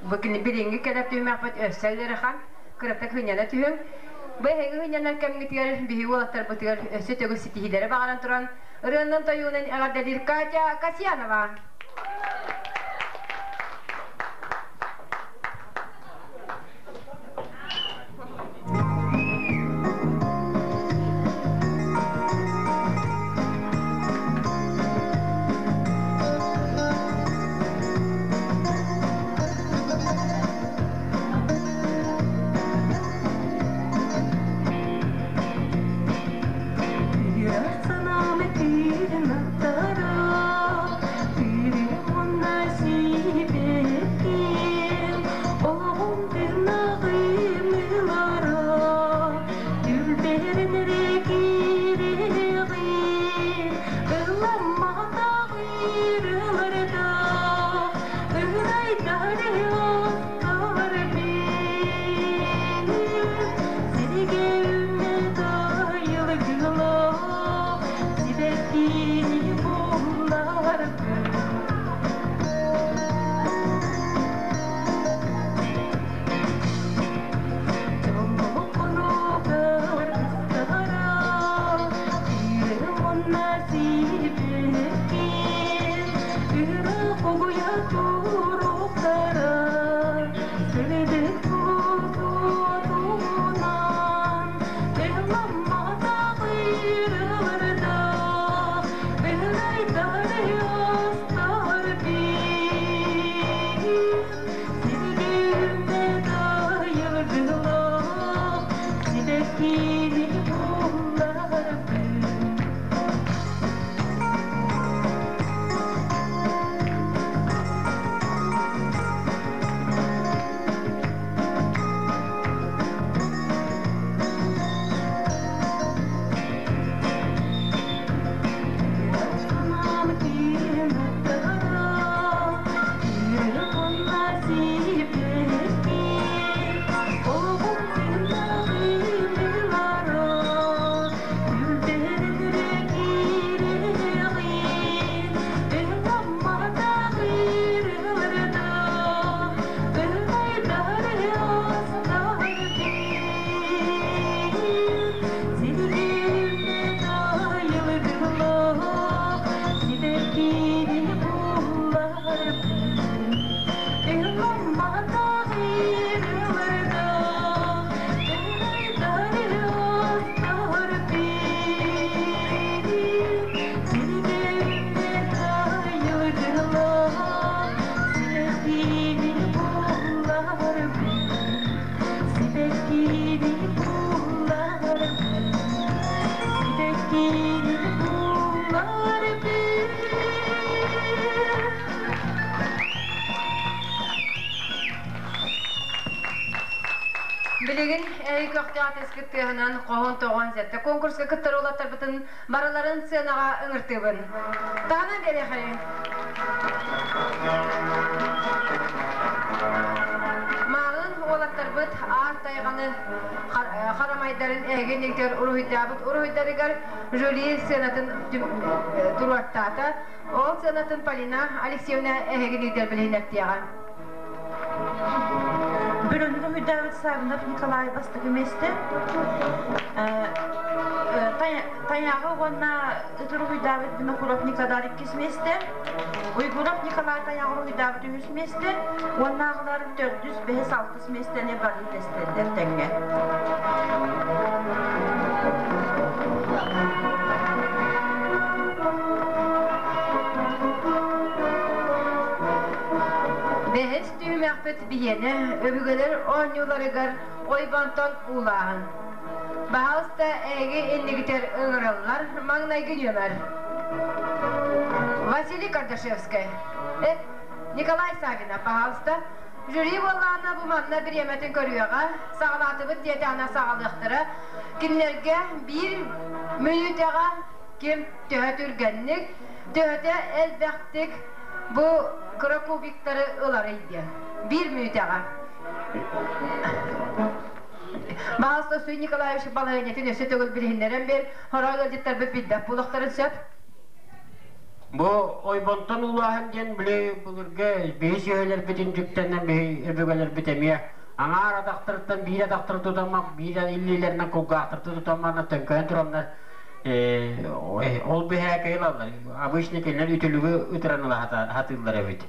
бу билиҥҥи кэлэр түһүмэхпит өссө ыарахан, кыратык сынньана түһүҥ. Бу эһиги сынньанар кэмҥитигэр биһиги уолаттарбытыгар өссө төгүл ситиһиилэри баҕаран туран ырыаннан тойуунан эҕэрдэлиир Катя Касьянова. Санаамы киирин аттара, киирин уонна сиибэккин, олоҕум тыынааҕым ылара, түлбэрин эрэ киириэҕин, ылламматаҕыр ыларда, ырайдары астар бин, сиригэ үүммэт айылгылаах, сибэккини булларбын. Дьоллооххунугар кыстара, киирэн уонна сиибэккин, ыраах угуйа туруктара, сырдык суотунан, ылламматах ырыларда, ырайдары астар бир. Сиргимде дайылгылаах, сибэккини булларбын. Санаам киинаттара, киирэ сиэппин, олоҕум тыыннааҕым күлбэрин эрэ киириэҕин, ылламматах ырыаларда, ыллайдары астарбын. Сиргиммэ тайылгылаах, сибэккини булларбын. Ылламматах ырыаларда, ыллайдары астарбын. Сиргиммэ тайылгылаах, сибэккини булларбын. Сибэккини булларбын. Сибэккини булларбын. Билигин эһиги көхтөөх тэскит тыаһынан хоһун тоҕон сэттэ конкурска кыттар уолаттарбытын барыларын сыанаҕа ыҥыртыыбын. Таһынан биэриэхэрин. Мааҕын уолаттарбыт аар тайҕаны харамайдарын эһиги иннигитигэр уруһуйдаабыт уруһуйдарыгар жюри сыанатын туруортаата. Ол сыанатын Полина Алексеевна эһиги иннигитигэр билиһиннэртиэҕэ. Бөрөнү уруһуйдаабыт Саввинов Николай бастакы миэстэ. Тайаҕы уонна ыт уруһуйдаабыт Винокуров Николай иккис миэстэ, Уйгуров Николай тайаҕы уруһуйдаабыт үһүс миэстэ, уоннааҕылар төрдүс, бэһис, алтыс миэстэни бары үллэстэллэр тэҥҥэ. Бэһис түһүмэхпит биһиэнэ өбүгэлэр оонньууларыгар ойбонтон уулааһын. Баһаалыста эһиги иннигитэр ыҥырыллар маҥнайгы нүөмэр. Василий Кардашевскай. Николай Савинов, пожалуйста. Жюри буоллаҕына бу манна бириэмэтин көрүөҕэ, саҕалаатыбыт диэтэҕинэ саҕалыахтара. Кинилэргэ биир мүнүүтэҕэ ким төһө түргэнник, төһөтө элбэхтик бу кыра кубиктары ыларый диэн. Биир мүнүүтэҕэ. Баһаалыста Суй Николаевич балаһыанньатын өссө төгүл билиһиннэрэн бэр, хороо ыалдьыттарбыт билбэт буолуохтарын сөп. Бу ойбонтон улааһын диэн били былыргы биһи сүөһүлэрбитин дьүктэнэн биһи өбүгэлэрбит эмиэ аҥаар атахтарыттан биир атахтары тутаммак биир иллиилэринэн кулгаахтарты тутаммарна төҥкөйөн тураннар ол биһээкэйи ылаллар обычно кинилэр үтүлүгү ытыран ыла хатыыллар эбит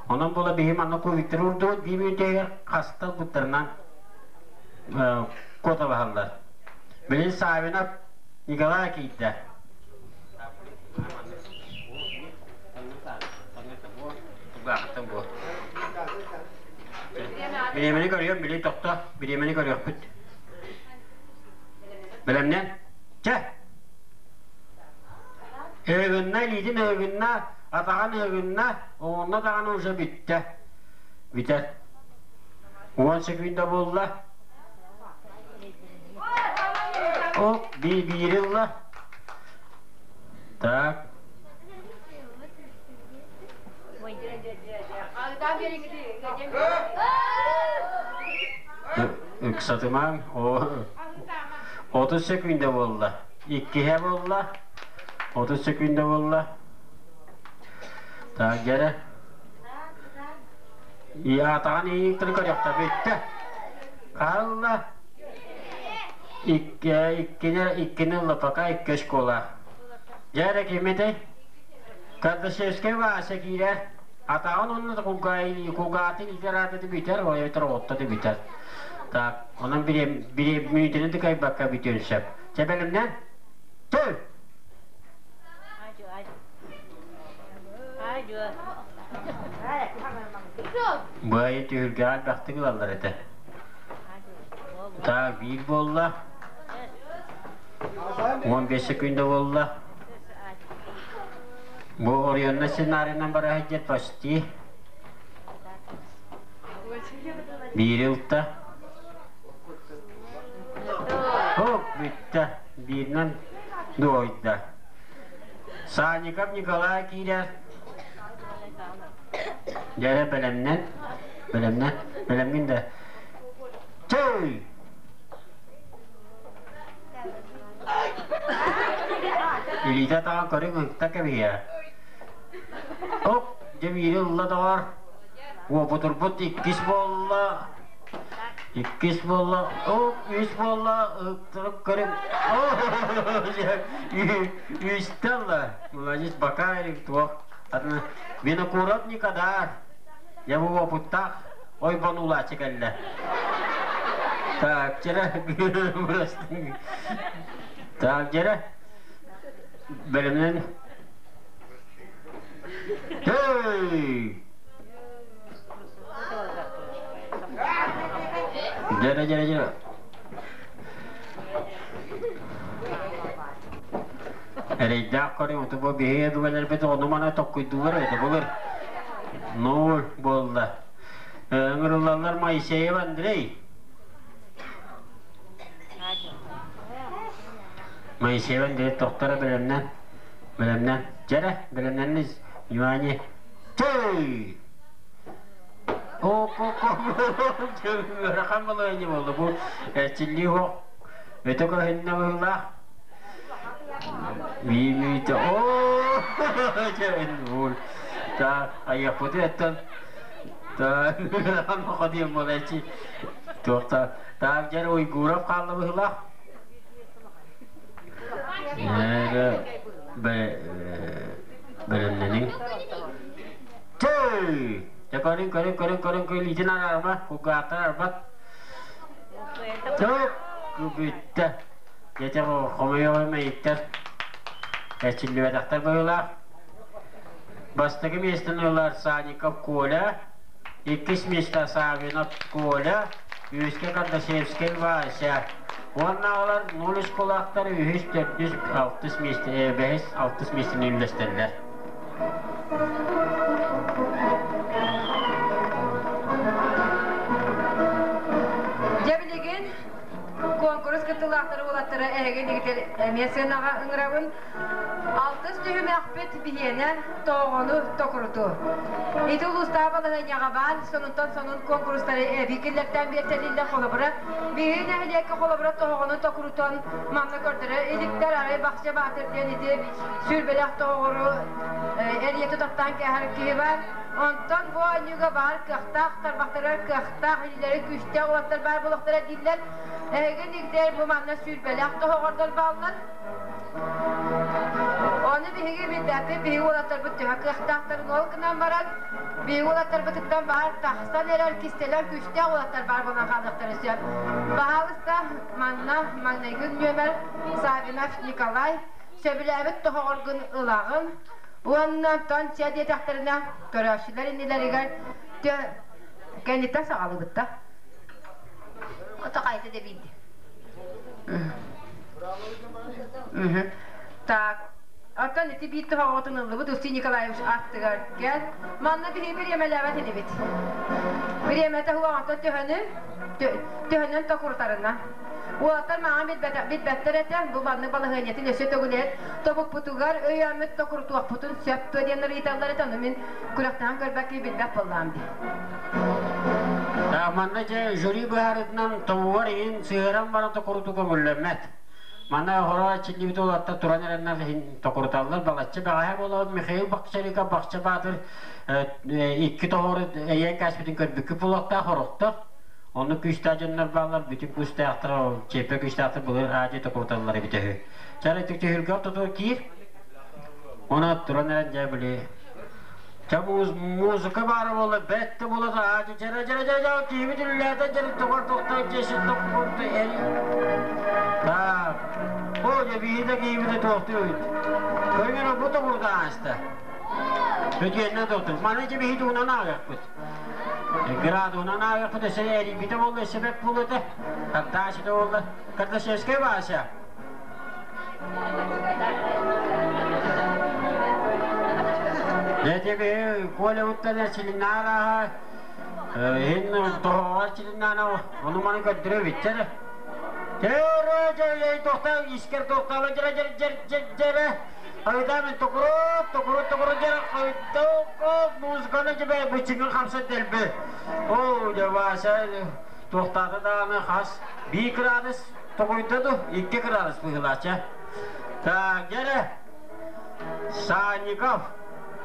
онон була биһи манна кубиктары урдубут биир мүнүүтэ хаста ылбыттарынан куоталаһаллар билин Савинов Николай киирдэ Бириэмэни көрүөм, били тохто, бириэмэни көрүөхпүт. Бэлэмнэн. Чэ! Ыгынна, илиитин ыгынна, атаҕын ыгынна, оҕонно даҕаны уже бүттэ. Бүтэр. 10 секунда буолла. Оп, биир ылла. Так. Ыксатымаҥ. 30 секунда буолла. Иккиһэ буолла. 30 секунда буолла. Так, дьэрэ. Атаҕын ииктэн көрүөхтэ бүттэ. Хаалла. Икки, иккини, иккини ылла пока икки школа. Дьэ кимитэй? Кардашевскай Вася киирэр. Атаҕын онно кулгаатын литерататы бүтэр, ойотор оттоты бүтэр. Так, онон мүнүүтүнү тыкайбакка бүтүөн сөп. Чэ бэлэмнэн? Төл! Быайы түһүлгэҕэ элбэхтик ылаллар этэ. Так, биир буолла. 15 секунда буолла. Бу оройуонна сценарийынан бара сылдьар почти. Биири ылта. Оп, бүттэ. Бииринэн дуойда. Санников Николай киирэр. Дьэрэ бэлэмнэн. Бэлэмнэн. Бэлэмҥин да. Чэй! Илиитэ атаҕын көрүҥ ыкта кэбиһиэ. Оп, дьэ биири ылла доҕор. Уопутурбут иккис буолла. Иккис буолла. Оп, үс буолла. Ыктырып көрүҥ. Үстэ ылла. Молодец, Бакаев туох. Винокуров Никодар. Я бу уопуттаах ойбонуулааччы кэллэ. Так, дьэрэ, Так, дьэрэ, бэлэмнэн. Hey! Дьэрэ, дьэрэ, дьэрэ. Эрэйдээх көрүҥ, бу биһиги өбүгэлэрбит ону-маны токкуйдуулар этэ былыр. Ноль буолла. Ыҥырыллаллар Моисеев Андрей. Моисеев Андрей тохтора бэлэмнэн. Бэлэмнэн. Дьэрэ, бэлэмнэннис. Внимание. Чэй! Ыарахан балаһыанньа буолла. Бу эрчиллии суох. Өтө көһүннэ быһыылаах. Биимиитэ оо та айыахпыты эттэн та диэн буолааччы туохта таах дьэр Уйгуров хаалла быһыылаах. Бэлэмнэниҥ. Чэй! Дьэ көрүҥ, көрүҥ, көрүҥ, көрүҥ, илиитин араарма, кулгаахтар арбат. Тук, бүттэ. Дьэ хомойуоҕу мэйиктэр эрчиллибэтэхтэр быһыылаах. Бастакы миэстэни ылар Санников Коля, иккис миэстэ Саввинов Коля, үһүскэ Кардашевскай Вася. Уонна олор ноль школаахтар үһүс, төрдүс, алтыс миэстэ, бэһис, алтыс миэстэни үллэстэллэр. Дьэ билигин куонкурус кыттыылаахтары уолаттары эһиги дигитер эмиэ сыанаҕа ыҥырабын. Алтыс түһүмэхпит биһиэнэ тоҕону токурутуу. Ити улуустааҕы балаһыанньаҕа баар сонунтан сонун куонкурустары эбии киллэртээн биэртэлииллэр холобура биһиги нэһилиэккэ холобура тоһоҕону токурутан манна көрдөрө иликтэр арай Бахча Баатыр диэн ити сүүрбэлээх тоһоҕору эрийэ тутахтаан кээһэр киһи баар. Онтон бу оонньууга баар кыахтаах тарбахтарыгар кыахтаах илиилэри күүстээх уолаттар баар буолуохтара дииллэр. Эһиги нигдэр бу манна сүүрбэлээх тоһоҕордор бааллар. Ону биһиги билбэппит, биһиги уолаттарбыт төһө кыахтаахтарын ол гынан баран, биһиги уолаттарбытыттан баар тахсан эрэр кистэлэҥ күүстээх уолаттар баар буолан хаалыахтарын сөп. Баһаалыста, манна маҥнайгы нүөмэр Саввинов Николай сөбүлээбит тоһоҕоргун ылаҕын уонна онтон чэ диэтэхтэринэ көрөөччүлэр иннилэригэр кэнниттэн саҕалыыбыт да. Ото хайта да биирди. Так, оттон ити биир тоһоҕотун ыллыбыт Устин Николаевич аттыгар кэл. Манна биһиги бириэмэлээбэт инибит. Бириэмэтэ уоҕантан төһөнү төһөнөн токурутарына. Уолаттар мааҕын билбэттэр этэ, бу маннык балаһыанньатын өссө төгүлэт тобукпутугар өйөөммүт токурутуохпутун сөп дуо диэн ыйыталлар этэ, ону мин күрэхтэһэн көрбөккө билбэт буоллаам дии. Манна дьэ жюри быһаарытынан тобугар иһин сыһыаран баран токурутуу көҥүллэммэт. Манна хоро чиллибит уолаттар туран эрэннэр иһин токуруталлар. Балачча бэҕэһээ буолабыт Михаил Бахчарика Бахча Баатыр икки тоһоору эйээн кээспитин көрбүккүт буолуохтаах орохтор. Онно күүстээх дьоннор бааллар, бүтүн күүстээхтэр, чиэппэ күүстээхтэр былыр аадьы токуруталлар эбитэ үһү. Чара түһүлгэ ортотугар киир. Оны туран эрэн дьэ били Чэ музыка баара буолла, бэт да буола аадьы дьэрэ дьэрэ дьэрэ дьэрэ киһибит үллээтэ дьэрэ тоҕор тохтой дьэсин тохпутта эр Так. О, дьэ биһи да киһибитэ туохтуй Көҥүл бу тобурда ааста. Өтүөннэ тохту. Маны дьэ биһи тугунан ааҕыахпыт. Градуһунан ааҕыахпыт өссө эрийбитэ буолла, өссө бэт буолла этэ. Тардашыта буолла. Кардашевская Вася. Дьэ биһи Коля уттан эрчилиннээр иһин тоһоҕо эрчилиннээн ону маны көрдөрө бүттэр. Дьэрэ дьэ тохтаа искер тохтаала дьэрэ дьэр дьэр дьэр дьэрэ Айдаамын токурут токурут токурут дьэр хойдоок музыканы дьэбэ бычыгын хамсат дэлби. Оо дьэ Вася туохтаата даҕаны хас биир кыраадыс Тоҕуйда ду, икки кыраадыс быһыылаачча. Так, дьэрэ, Санников,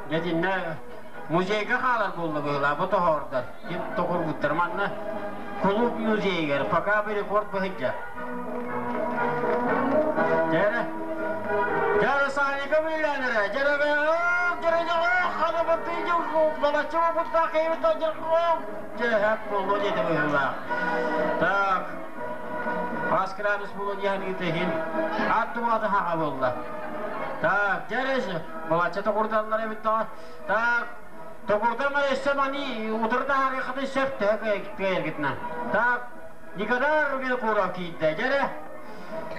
дьэтиннэ музейга хаалар буолла быһыылаах, бу тоһоордор, ким тоҕурбуттар манна кулууп музейыгар пока бы рекорд быһыдьа. Дьэрэ, дьэрэ Санников үлэлэнэрэ, дьэрэ дьэрэ дьэрэ хана баттыйдьу балаччы буттаах киһибит дьэ буолуо диэтэ быһыылаах. Так, Хас градус буолуон иһэн иһин ат туһата хаҕа буолла. Так, дьэрэ балачча тоҕурдаллар эбит тоҕо. Так, тоҕурдан өссө мани утары таһаарыаххытын сөп төһө кыайаргытынан. Так, Николай Винокуров киирдэ, дьэрэ.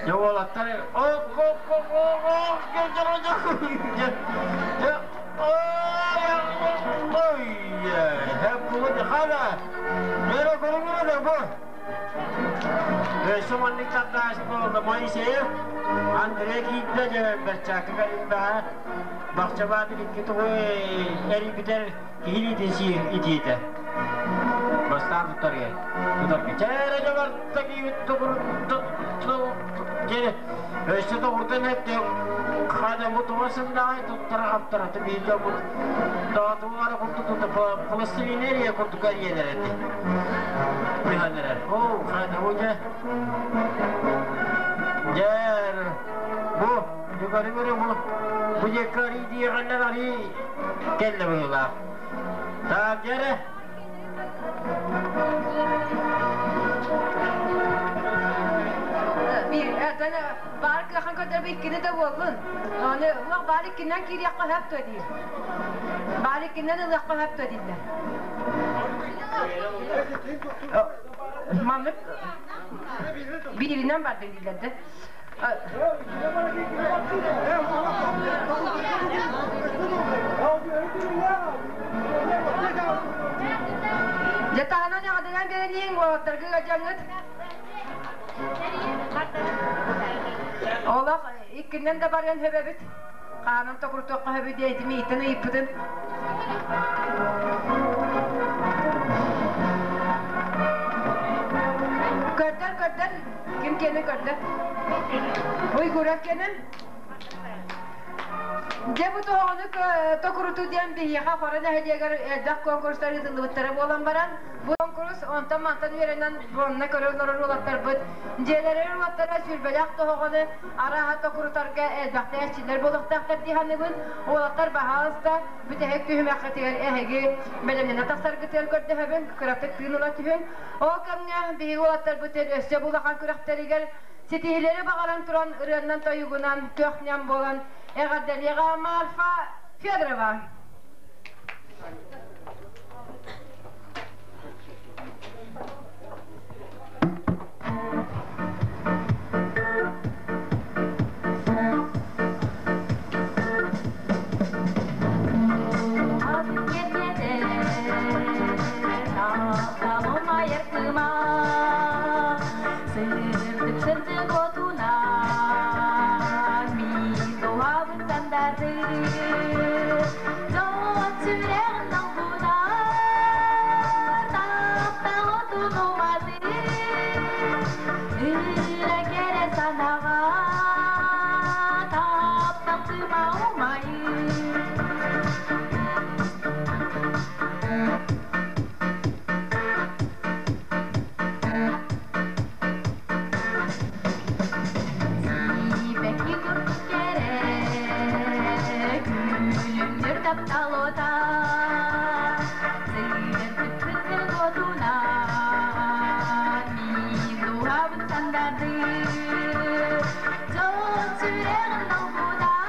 Дьэ уолаттар ок ок ок ок ок дьэ дьэ ой ой ой хана Мера көрүҥүрэ бу Өссө маннык тардаач буолла Моисеев Андрей киирдэ дьэ бэрчээккэ кэлинбэҕэ Бахчабаатыр икки тугу эрийбитэр киһилиитин сиир итиитэ. Бастаан туттарыа. Тутарга. Чээрэ дьабарта киибит тугур өссө тоҕурдан эттэ хана бу туга сындаҕай туттара хаптара бииргэ бу таатугара курдук тута пластилинерия курдук эрийэлэр эти быһан эрэр оо хана бу дьэ дьэр бу Көрү-көрү бу бу диэки арыы диэҕэллэр арыы кэллэ быһыылаах. Так, дьэрэ. Биир баар кыахан көрдөрбө иккини да буоллун. Аны уох баар иккинэн киириэххэ сөп дуо диир. Баар иккинэн ылыахха сөп дуо дииллэр. Маннык бииринэн бардын дииллэр да. Дьэ таһынан эҕэрдэлээн биэрэнииҥ уолаттарга ыалдьаҥҥыт. Олох иккинэн да барыан сөбөбүт. Хаанын токурутуохха сөбү диэн мииттэн ыйыппытын. Көрдөр, көрдөр. Ким киэнин көрдөр? Уйгуров киэнин? Дьэ бу тоһоҕону токурутуу диэн биһиэхэ Хоро нэһилиэгэр элбэх конкурстар ыытыллыбыттара буолан баран, бу конкурс онтон-мантан үөрэнэн буонна көрө олорор уолаттарбыт дьиэлэрин уолаттара сүүрбэлээх тоһоҕону арааһа токурутарга элбэхтэ эрчиллэр буолуохтаахтар дии саныыбын. Уолаттар баһаалыста бүтэһик түһүмэххитигэр эһиги бэлэмнэнэ тахсаргытыгар көрдөһөбүн, кыратык тыын ыла түһүҥ. Ол кэмҥэ биһиги уолаттарбытын өссө бу улахан күрэхтэригэр ситиһиилэри баҕаран туран ырыаннан-тойугунан көх-нэм буолан эҕэрдэлиэҕэ Марфа Федорова. Сырдык отунан мин дууһабын сандардыр. Дьон сүрэҕин долгунан таптал отун уматыр. Ыра кэрэ санаҕа таптал кыыма умайыр. Сибэкки курдук кэрэ, күлүмнүүр таптал уота, сырдык сырдык уотунан мин дууһабын сандардыр. Дьон сүрэҕин долгутар,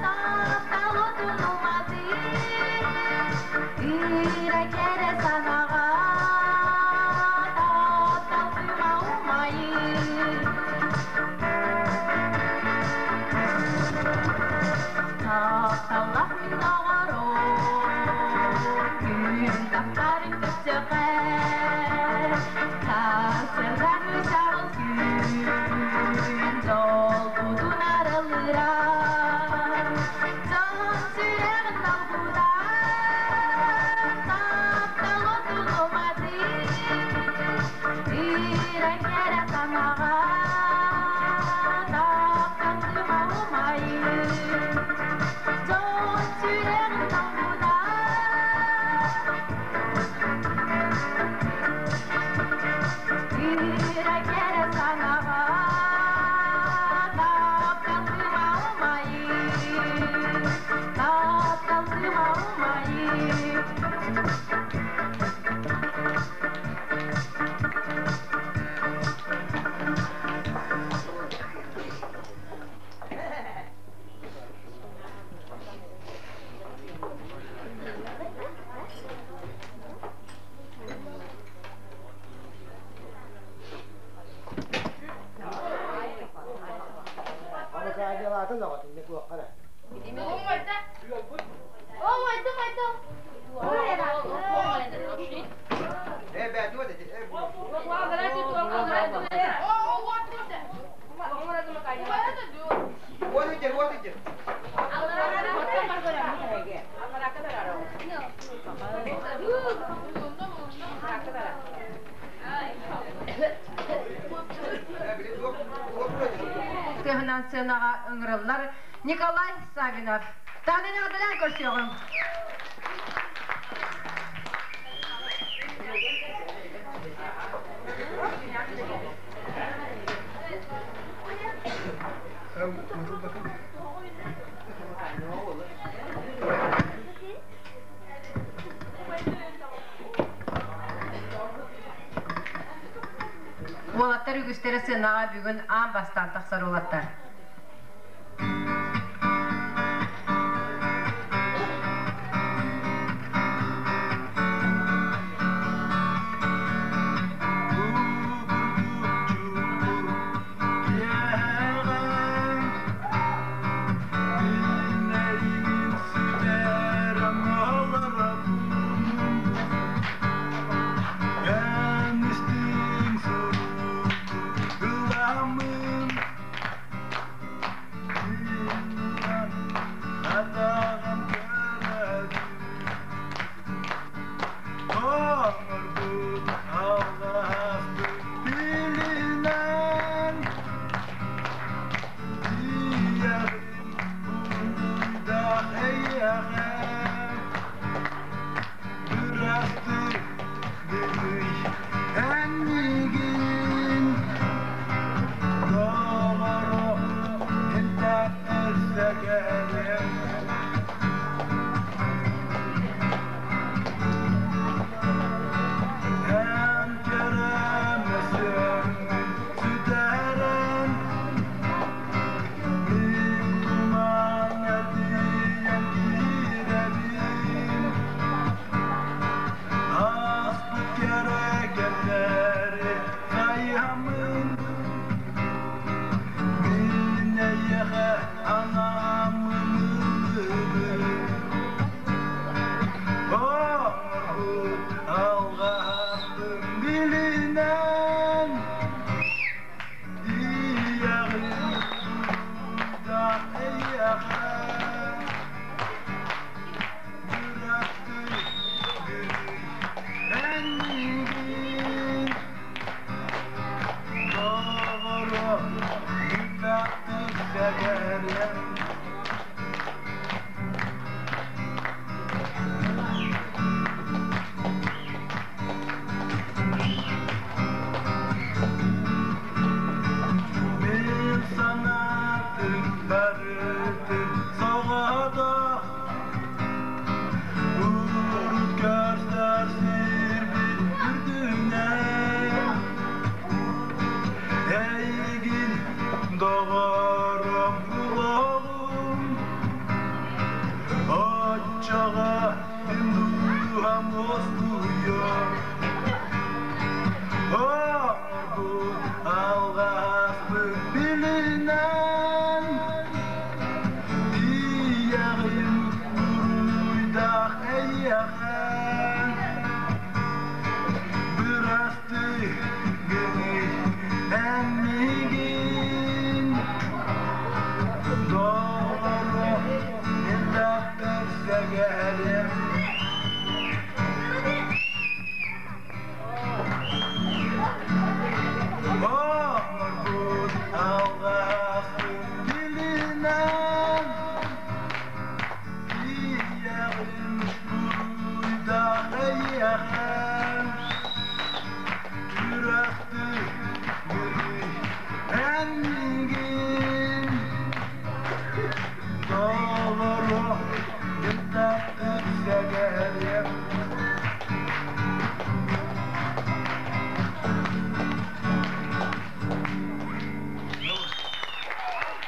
таптал уотун уматыр. Ыра кэрэ санаҕа таптал кыыма умайыр. Тапталлаах мин доҕорум, күн тахсарын көрсөххө, сарсыардаҥҥы чаҕыл күн долгутун арыллыра. Дьон сүрэҕин долгутар, таптал отун уматыр, ыра кэрэ санаҕа таптал кыыма умайыр. Дьон сүрэҕин долгутар, ыра кэрэ санаҕа таптал кыыма умайыр, таптал кыыма умайыр. Тыһынан сценаҕа ыҥырыллар Николай Савинов. Таһынан эҕэрдэлээн көрсүөҕүҥ. Уолаттар үгүстэрэ сыанаҕа бүгүн аан бастаан тахсар уолаттар.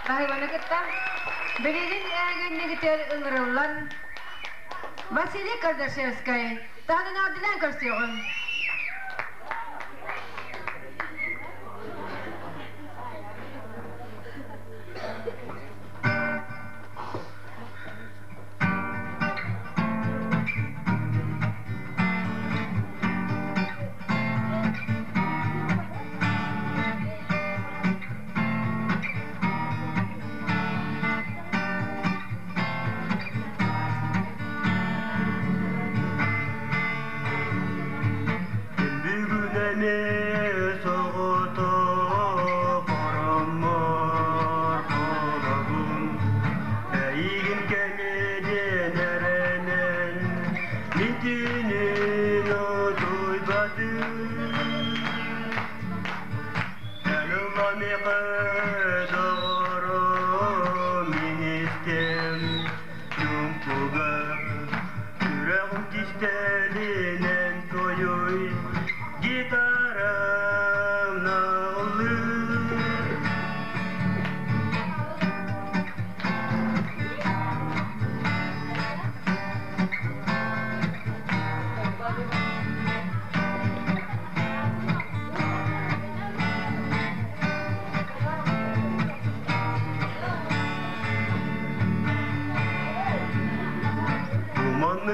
Баһыыбаны кытта билигин ээгиннигитэр ыҥырыллан Василий Кардашевскай таһынан аадылаан көрсүөҕүҥ.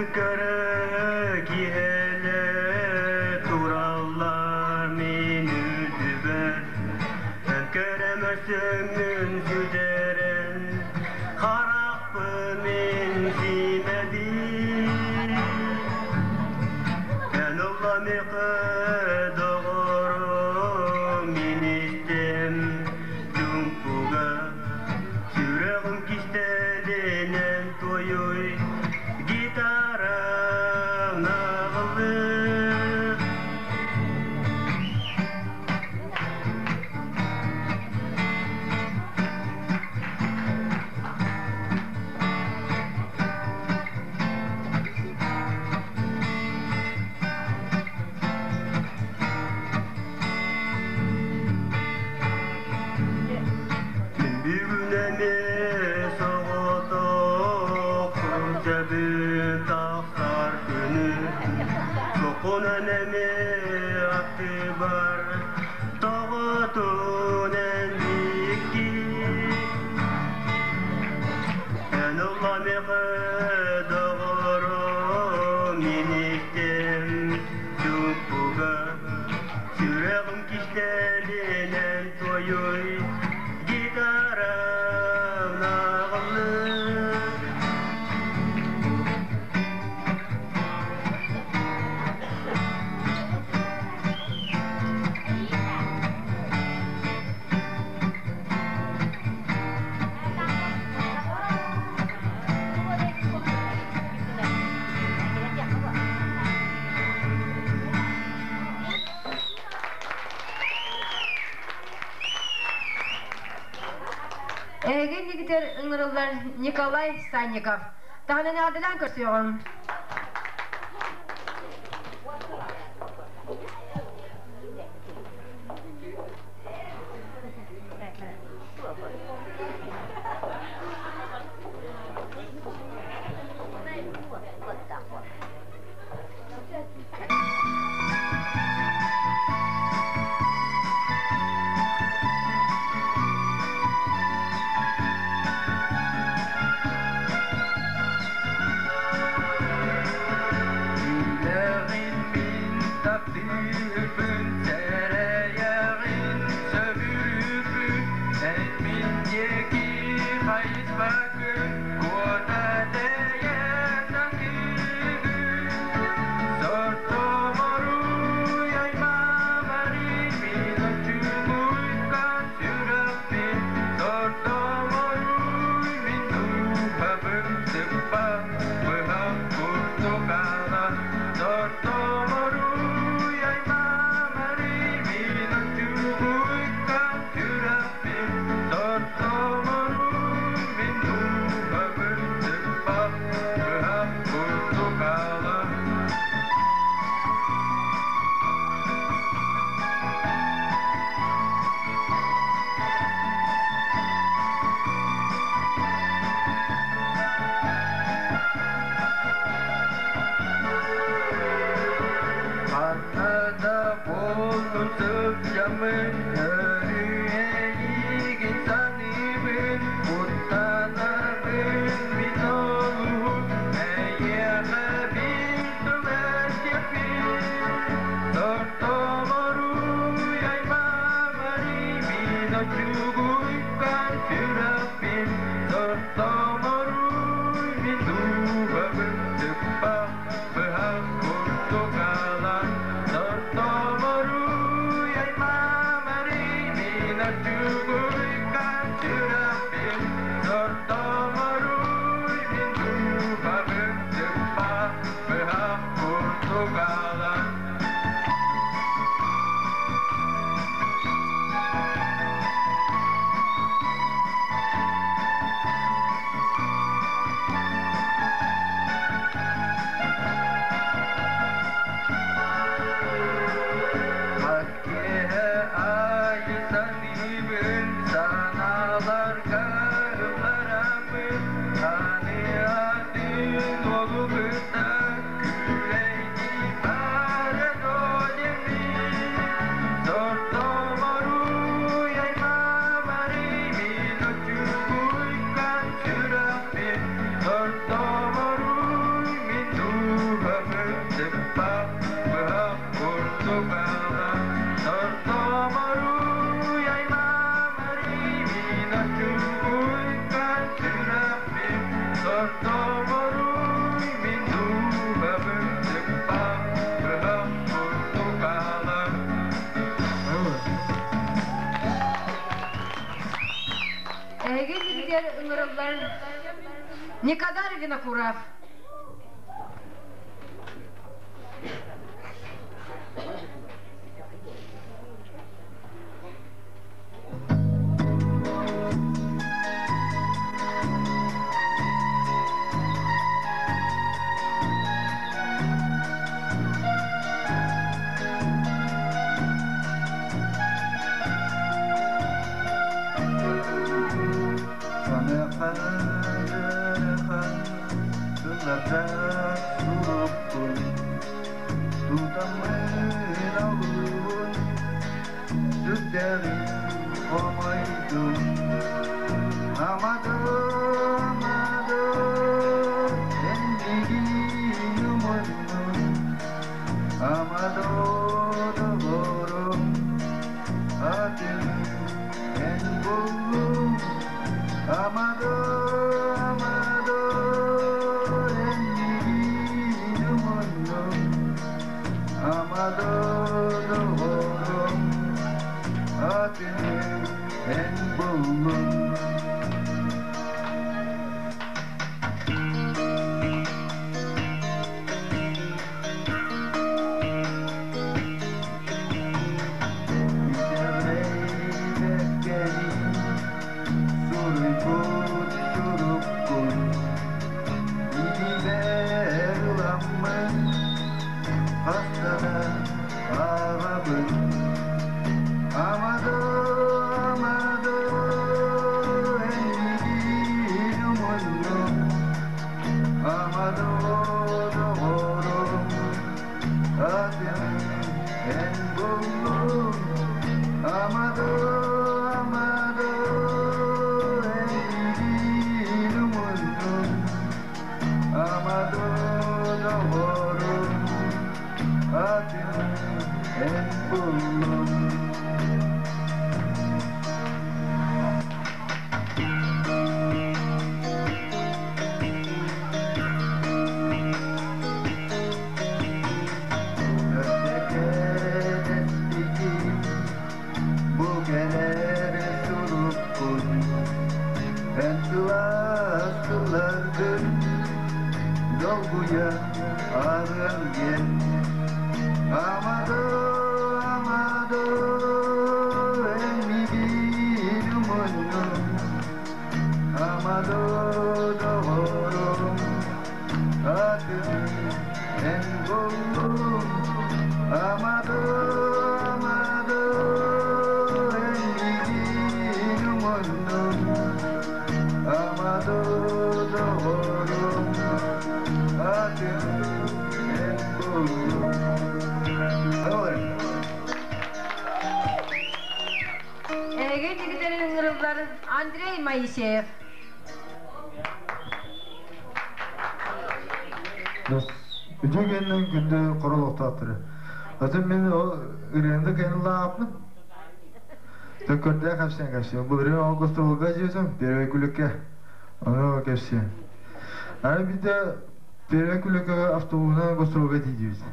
Көрө киһеле тураллар мин үрдүбэр. Эн көрөмөсөҥҥүн сүтэрэн, харахпын мин симэбин. Эн ылламыкы доҕорум мин истем чуҥкуга, сүрэҕим кистэлинэн туойуй гитарам наҕыллык. Мин бүгүн эмиэ соҕотох сылдьабын тахсар күнү. Сокунан эмиэ аттыбар тоҕотун эн икки. Эн ылламыкы доҕорум мин истем чуҥкуга, сүрэҕим кистэлинэн туойуй гитарам наҕыллык. Эһиги иннигитер ыҥырыллар Николай Санников. Таһынан эҕэрдэлээн көрсүөҕүм. Билэҕин мин таптыырбын, сэрэйэҕин сөбүлүүрбүн, эн мин диэки хайыспаккын, куота тэйэ сатыыгын. Сортоморуй аймамари мин оччугуйкан сүрэхпин, сортоморуй мин дууһабын сыппа быһах курдук ала. Сортоморуй аймамари мин оччугуйкан сүрэхпин, сортоморуй мин дууһабын сыппа быһах курдук ала. Ханна да буоллун сылдьаммын, өрүү эйигин саныыбын, куттанабын мин олуһун, эйиэхэ биир тыл этиэхпин. Сортоморуй аймамари мин оччугуйкан сүрэхпин, сортоморуй мин дууһабын сыппа быһах курдук ала. Сортоморуй аймамари Эһигитигэр ыҥырыллар Никодар Винокуров. Сылларда суруккун тутаммын албын сүрдээҕин хомойдум Амады, амады, эн миигин умуннуҥ Амады доҕорум, атын эн буллуҥ Амады, амады, эн миигин умуннуҥ Амады доҕорум, атын эн буллуҥ. Итэҕэйбэккэбин суруйбут суруккун илиибэр ыламмын хаста да ааҕабын. Амады, амады, эн миигин умуннуҥ. Амады доҕорум, атын эн буллуҥ. Амады, амады, эн миигин умуннуҥ. Амады доҕорум, атын эн буллуҥ. Өртөкөдөспүтүм бу кэлэр суруккун эн сылаас тылларгын долгуйа ааҕыам диэн Амады, амады, эн миигин умуннуҥ. Амады доҕорум, атын эн буллуҥ. Амады, амады, эн миигин умуннуҥ. Амады доҕорум, атын эн буллуҥ. Эһиги дигитерин ыҥырыллар Андрей Моисеев. Үтүө кэннин күндү хоролохтоохтору. Атын мин ол ырыанда кэнилааппын. Төккөрдөөх кэпсээн кэпсиэн. Былырыын ол гастролга дьиэтим, первый күлүккэ. Ону кэпсиэн. Ары биде первый күлүккэ автобуһунан гастролга тиийдибит.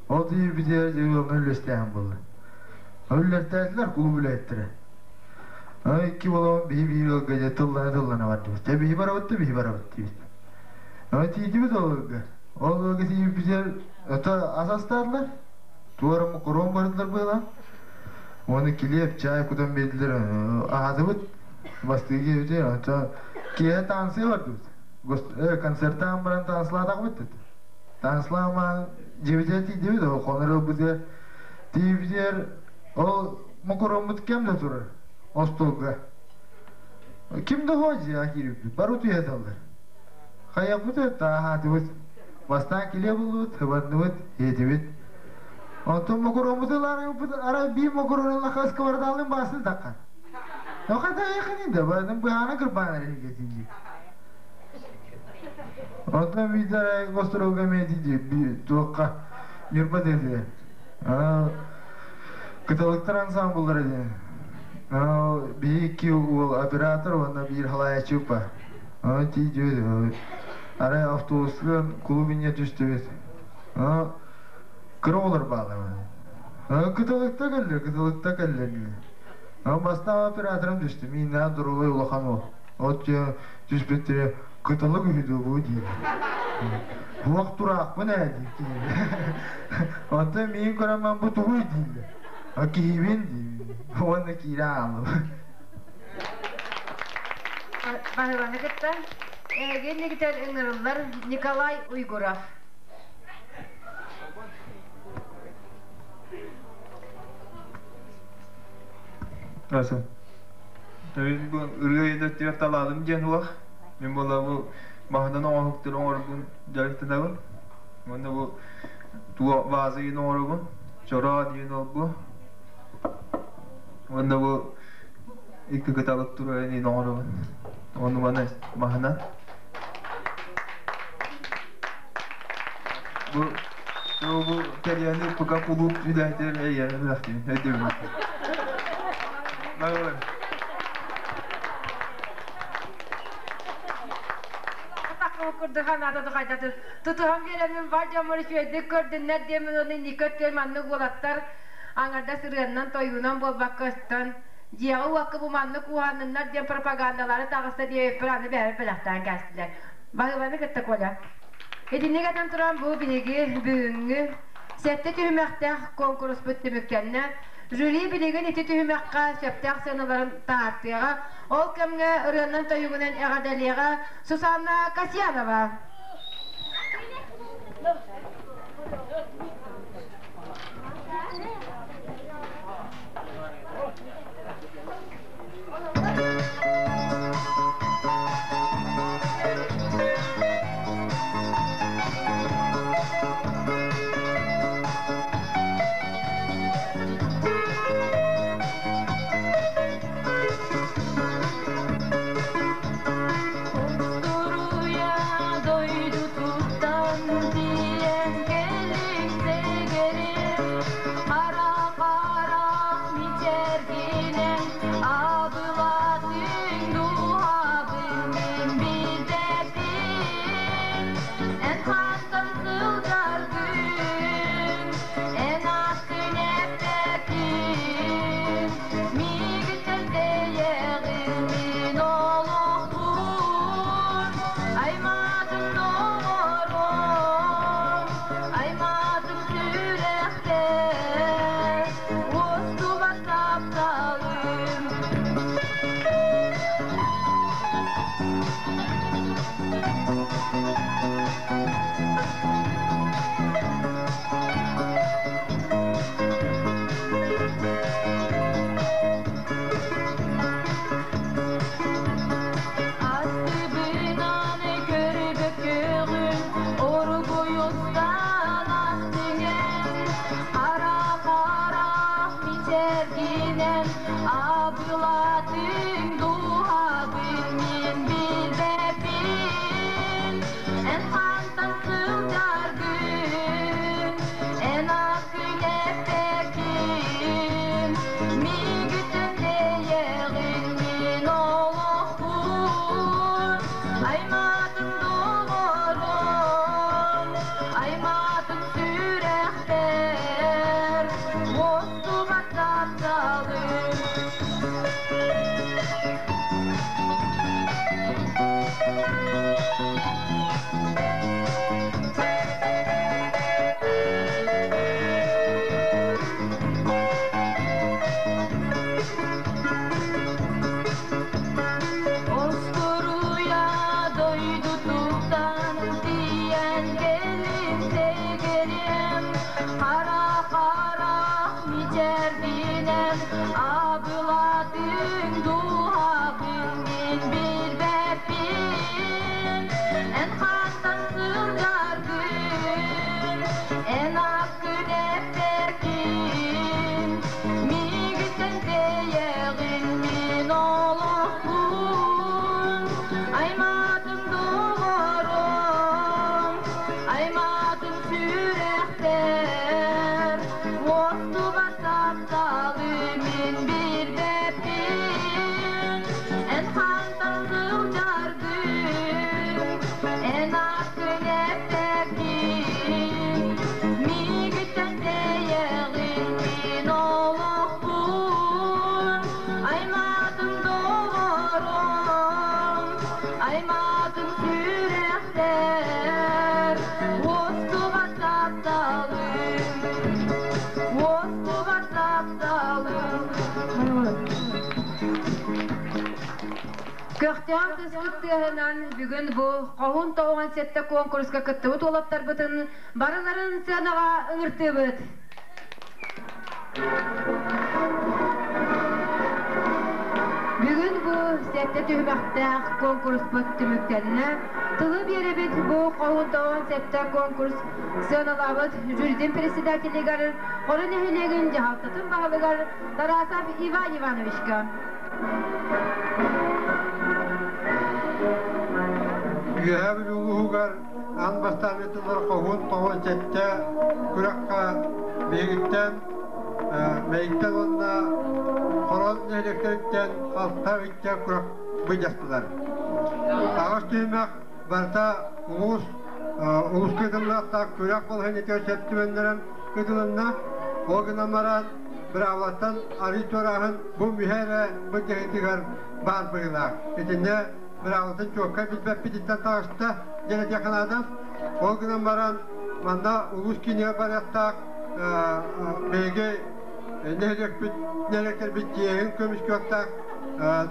Ол тиийбитигэр дьиэ үллэстээһин буолла. Үллэртээтилэр кулууп үлэһиттэрэ. Икки буолан биһи биир ыалга дьэ тыллана-тыллана бардыбыт. Дьэ биһи барабыт да биһи барабыт диибит. Тиийдибит ол ыалга. Ол ыалга тиийбитигэр это ас астаатылар. Туорам короон бардылар быһыылаах. Уонна килиэп, чай кутан биэрдилэр. Аһаатыбыт. Бастыы киэбитигэр онтон киэһэ таансыга бардыбыт. Концертаан баран таансылаатахпыт дит. Таансылаан дьиэбитигэр тиийдибит, ол хонор ылбытыгар тиийбитигэр ол мокороммут кэм да турар остуолга. Ким да хоһ дьиэҕэ киирбиппит, бары утуйа сыталлар. Хайаппыт тааһаатыбыт. Бастаан килиэп ыллыбыт, хыбанныбыт, сиэтибит. Онтон мокороммутун ылаарыппыт, арай биир мокорон ыллахха ыскабардаалын баасын таххан. Ну хата яхынын да, баатын быһаана кырбаан эрэ тиийдик. Онтон биирдэ гостролга эмиэ туохха Ньурба диэтилэр. Кыталыктар ансамбллара диэн. Биһи икки уол оператор уонна биир халаайаччы бар. Онон тиийдибит. Арай автобуска кулууп инньэ түстүбүт. Кыра оҕолор бааллар. Кыталыкта кэллэр, кыталыкта кэллэр. Бастаан операторым түстү. Мииннээх доруобай улахан уол. От түспүттэрэ кыталык үһү дуу бу диир. Буох тураахпын ээ диир киһи. Онтон миигин көрөн бу тугуй дииллэр. Киһибин диибин. Уонна киирэ хааллым. Баһыланы кытта эһиги иннигитэр ыҥырыллар Николай Уйгуров. Здравствуй. Мин бу ырыа идэтигэр талаалым диэн уох. Мин буола бу маһынан оҥоһуктары оҥорбун дьарыктанабын. Уонна бу туо ваза диэн оҥоробун. Чороо диэн ол бу. Уонна бу икки кыталык турар иин оҥоробун. Уонна маны маһынан. Бу бу кэриэни пока кулууп үлэһитин эйиэхтиин өйдүүбүн. Курдук ханаата тухайдатын тутуһан биэрэммин бар дьоммор үчүгэйдик көрдүннэр диэммин уонна инники өттүгэр маннык уолаттар аҥардас ырыаннан тойуунан буолбакка өстөн дьиэҕэ уокка бу маннык уһаанныннар диэн пропагандалары таҕыста диэбиппэр аны бэйэбит бэлэхтээн кээстилэр. Баһыыбаны кытта Коля. Итинник этэн туран бу биһиги бүгүҥҥү сэттэ түһүмэхтээх куонкуруспут түмүктэннэ. Жюри билигин ити түһүмэххэ сөптөөх сыаналарын таһаартыаҕа. Ол кэмҥэ ырыанан тойугунан эҕэрдэлиэҕэ Сусанна Касьянова. Устуруйа дойдутуттан тиийэн кэлиҥ сэгэрим, Хара-харах мичээргинэн абылатыҥ дууһабын мин билбэппин. Эн хантан сылдьаргын, эн ааккын эппэккин, миигиттэн тэйэҕин мин олохпун. Аймаатым доҕорум, аймаатым сүрэхтэр, уостубат тапталым. Астыбынан көрбөккөҕүн, оргуйустан астыҥын, Хара-харах мичээргинэн абылатыҥ дууһабын мин билбэппин. Эн хантан сылдьаргын, эн ааккын Аймаатым сүрэхтэр, уостубат тапталым, уостубат тапталым. Көхтөөх тыспыт тыаһынан бүгүн бу Хоһуун 97 куонкуруска кыттыбыт уолаттарбытын барыларын сыанаҕа ыҥыртыыбыт. Бүгүн бу сэттэ түһүмэхтээх куонкуруспут түмүктэннэ. Тылы биэрэбит бу Хоһуун 97 конкурс сыаналаабыт жюридин председателигэр Хоро нэһилиэгин дьаһалтатын баһылыгар Тарасов Иван Ивановичка. Үөһээ Бүлүү улууһугар аан бастаан ыытыллар Хоһуун 97 күрэххэ биһигиттэн Мэйиктэн уонна Хорон нэһилиэктэриттэн алта ычча күрэх быдьастылар. Аҕыс түһүмэх барыта улуус улууска ыытыллыахтаах күрэх балаһыанньатыгар сөп түбэннэрэн ыытылынна. Ол гынан баран быраабылаттан арый туорааһын бу мүһэ эрэ былдьаһыытыгар баар быһыылаах. Итиннэ быраабылатын чуоккай билбэппититтэн таҕыста диэн этиэххэ наада. Ол гынан баран манна улуус киинигэр барыахтаах биһиги нэһилиэкпит нэһилиэктэрбит чиэһин көмүскүөхтээх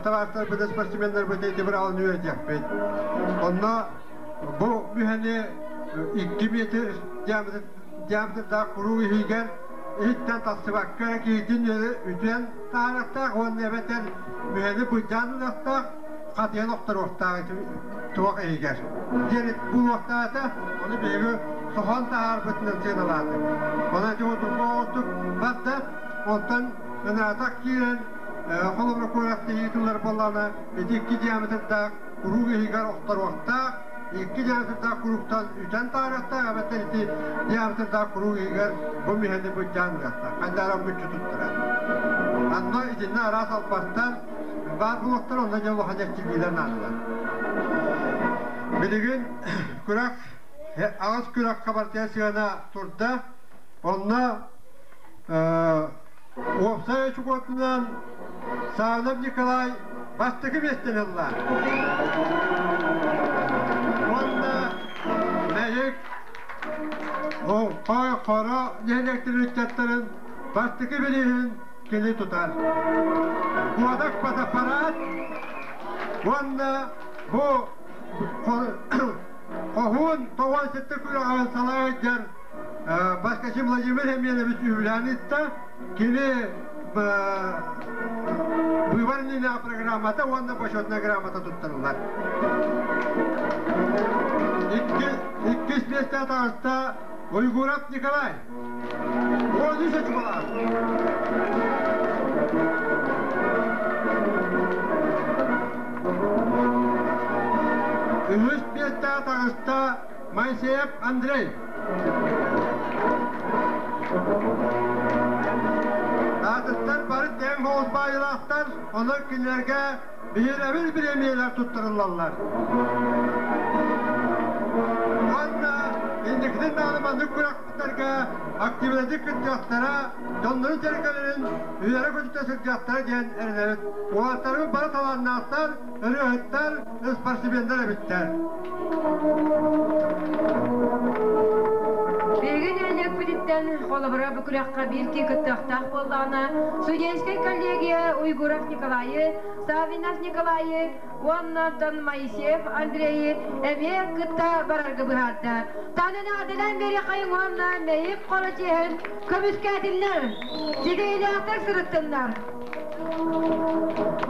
табаартарбыт, спортсменнарбыт ити быраабыланы үөрэтиэхпит. Онно бу мүһэни 2 метр диаметрдаах куруук иһигэр иһиттэн тахсыбакка киһитин үтүөн таарыахтаах уонна эбэтэр мүһэни быдьаан ылыахтаах, хатыйан охторуохтаах туох иһигэр диэн булуохтаата, ону биһиги соһон таһаарбытынан сыаналаатым. Онон ити турба оҕустук барда, онтон ынаатах киирэн холобура куораттыһыы тыллар буоллаҕына ити икки диаметрдаах куруук иһигэр охторуохтаах, икки диаметрдаах курууктан үтэн таарыахтаах, эбэтэр ити диаметрдаах куруук иһигэр бу мүһэни быдьаан ылыахтаах. Хайдара мүччү туттарар. Онно итиннэ араас албастар баар буолуохтар, онно дьэ улахан эрчиллиилэр наадалар. Билигин күрэх аҕыс күрэх хабартыйа сыана турда. Онно уопсай очукуотунан Савнов Николай бастакы миэстэни ылла. Уонна Мэйик Хоро нэһилиэктэрин ыччаттарын бастакы бирииһин кини тутар. Куодак фотоаппарат уонна бу Хоһуун 97 күрэҕин салайар Баскачи Владимир Емельевич үбүлээн ыытта. Кини быыбар иннинээҕи программата уонна почетная грамота туттарыллар. Иккис миэстэ таҕыста Уйгуров Николай. 13 очколаах. Үһүс миэстэ таҕыста Моисеев Андрей. Аатыттар бары тэҥ соҕус баайылаахтар, онон кинилэргэ биһирэбил бириэмийэлэр туттарыллаллар. Уонна инникитин даҕаны маннык күрэхтэргэ активнайдык кыттыахтара, дьоннорун сэргэлэрин үөрэ-көтүтэ сылдьыахтара диэн эрэнэбит. Уолаттарбыт бары талааннаахтар, ырыаһыттар, спортсменнар эбиттэр. Биһиги нэһилиэкпититтэн холобура бу күрэххэ биир киһи кыттыахтаах буоллаҕына, студенческай коллегия Уйгуров Николайы, Саввинов Николайы уонна Дон Моисеев Андрейы эмиэ кытта барарга быһаарда. Таананы аделаан биэриэххэйиҥ уонна Мэйик Хоро чиэһин көмүскээтиннэр, ситиһиилээхтик сырыттыннар.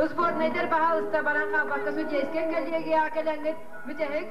Сборнайдар баһаалыста баран хаалбакка судейскай коллегияҕа кэлэҥҥит бүтэһик.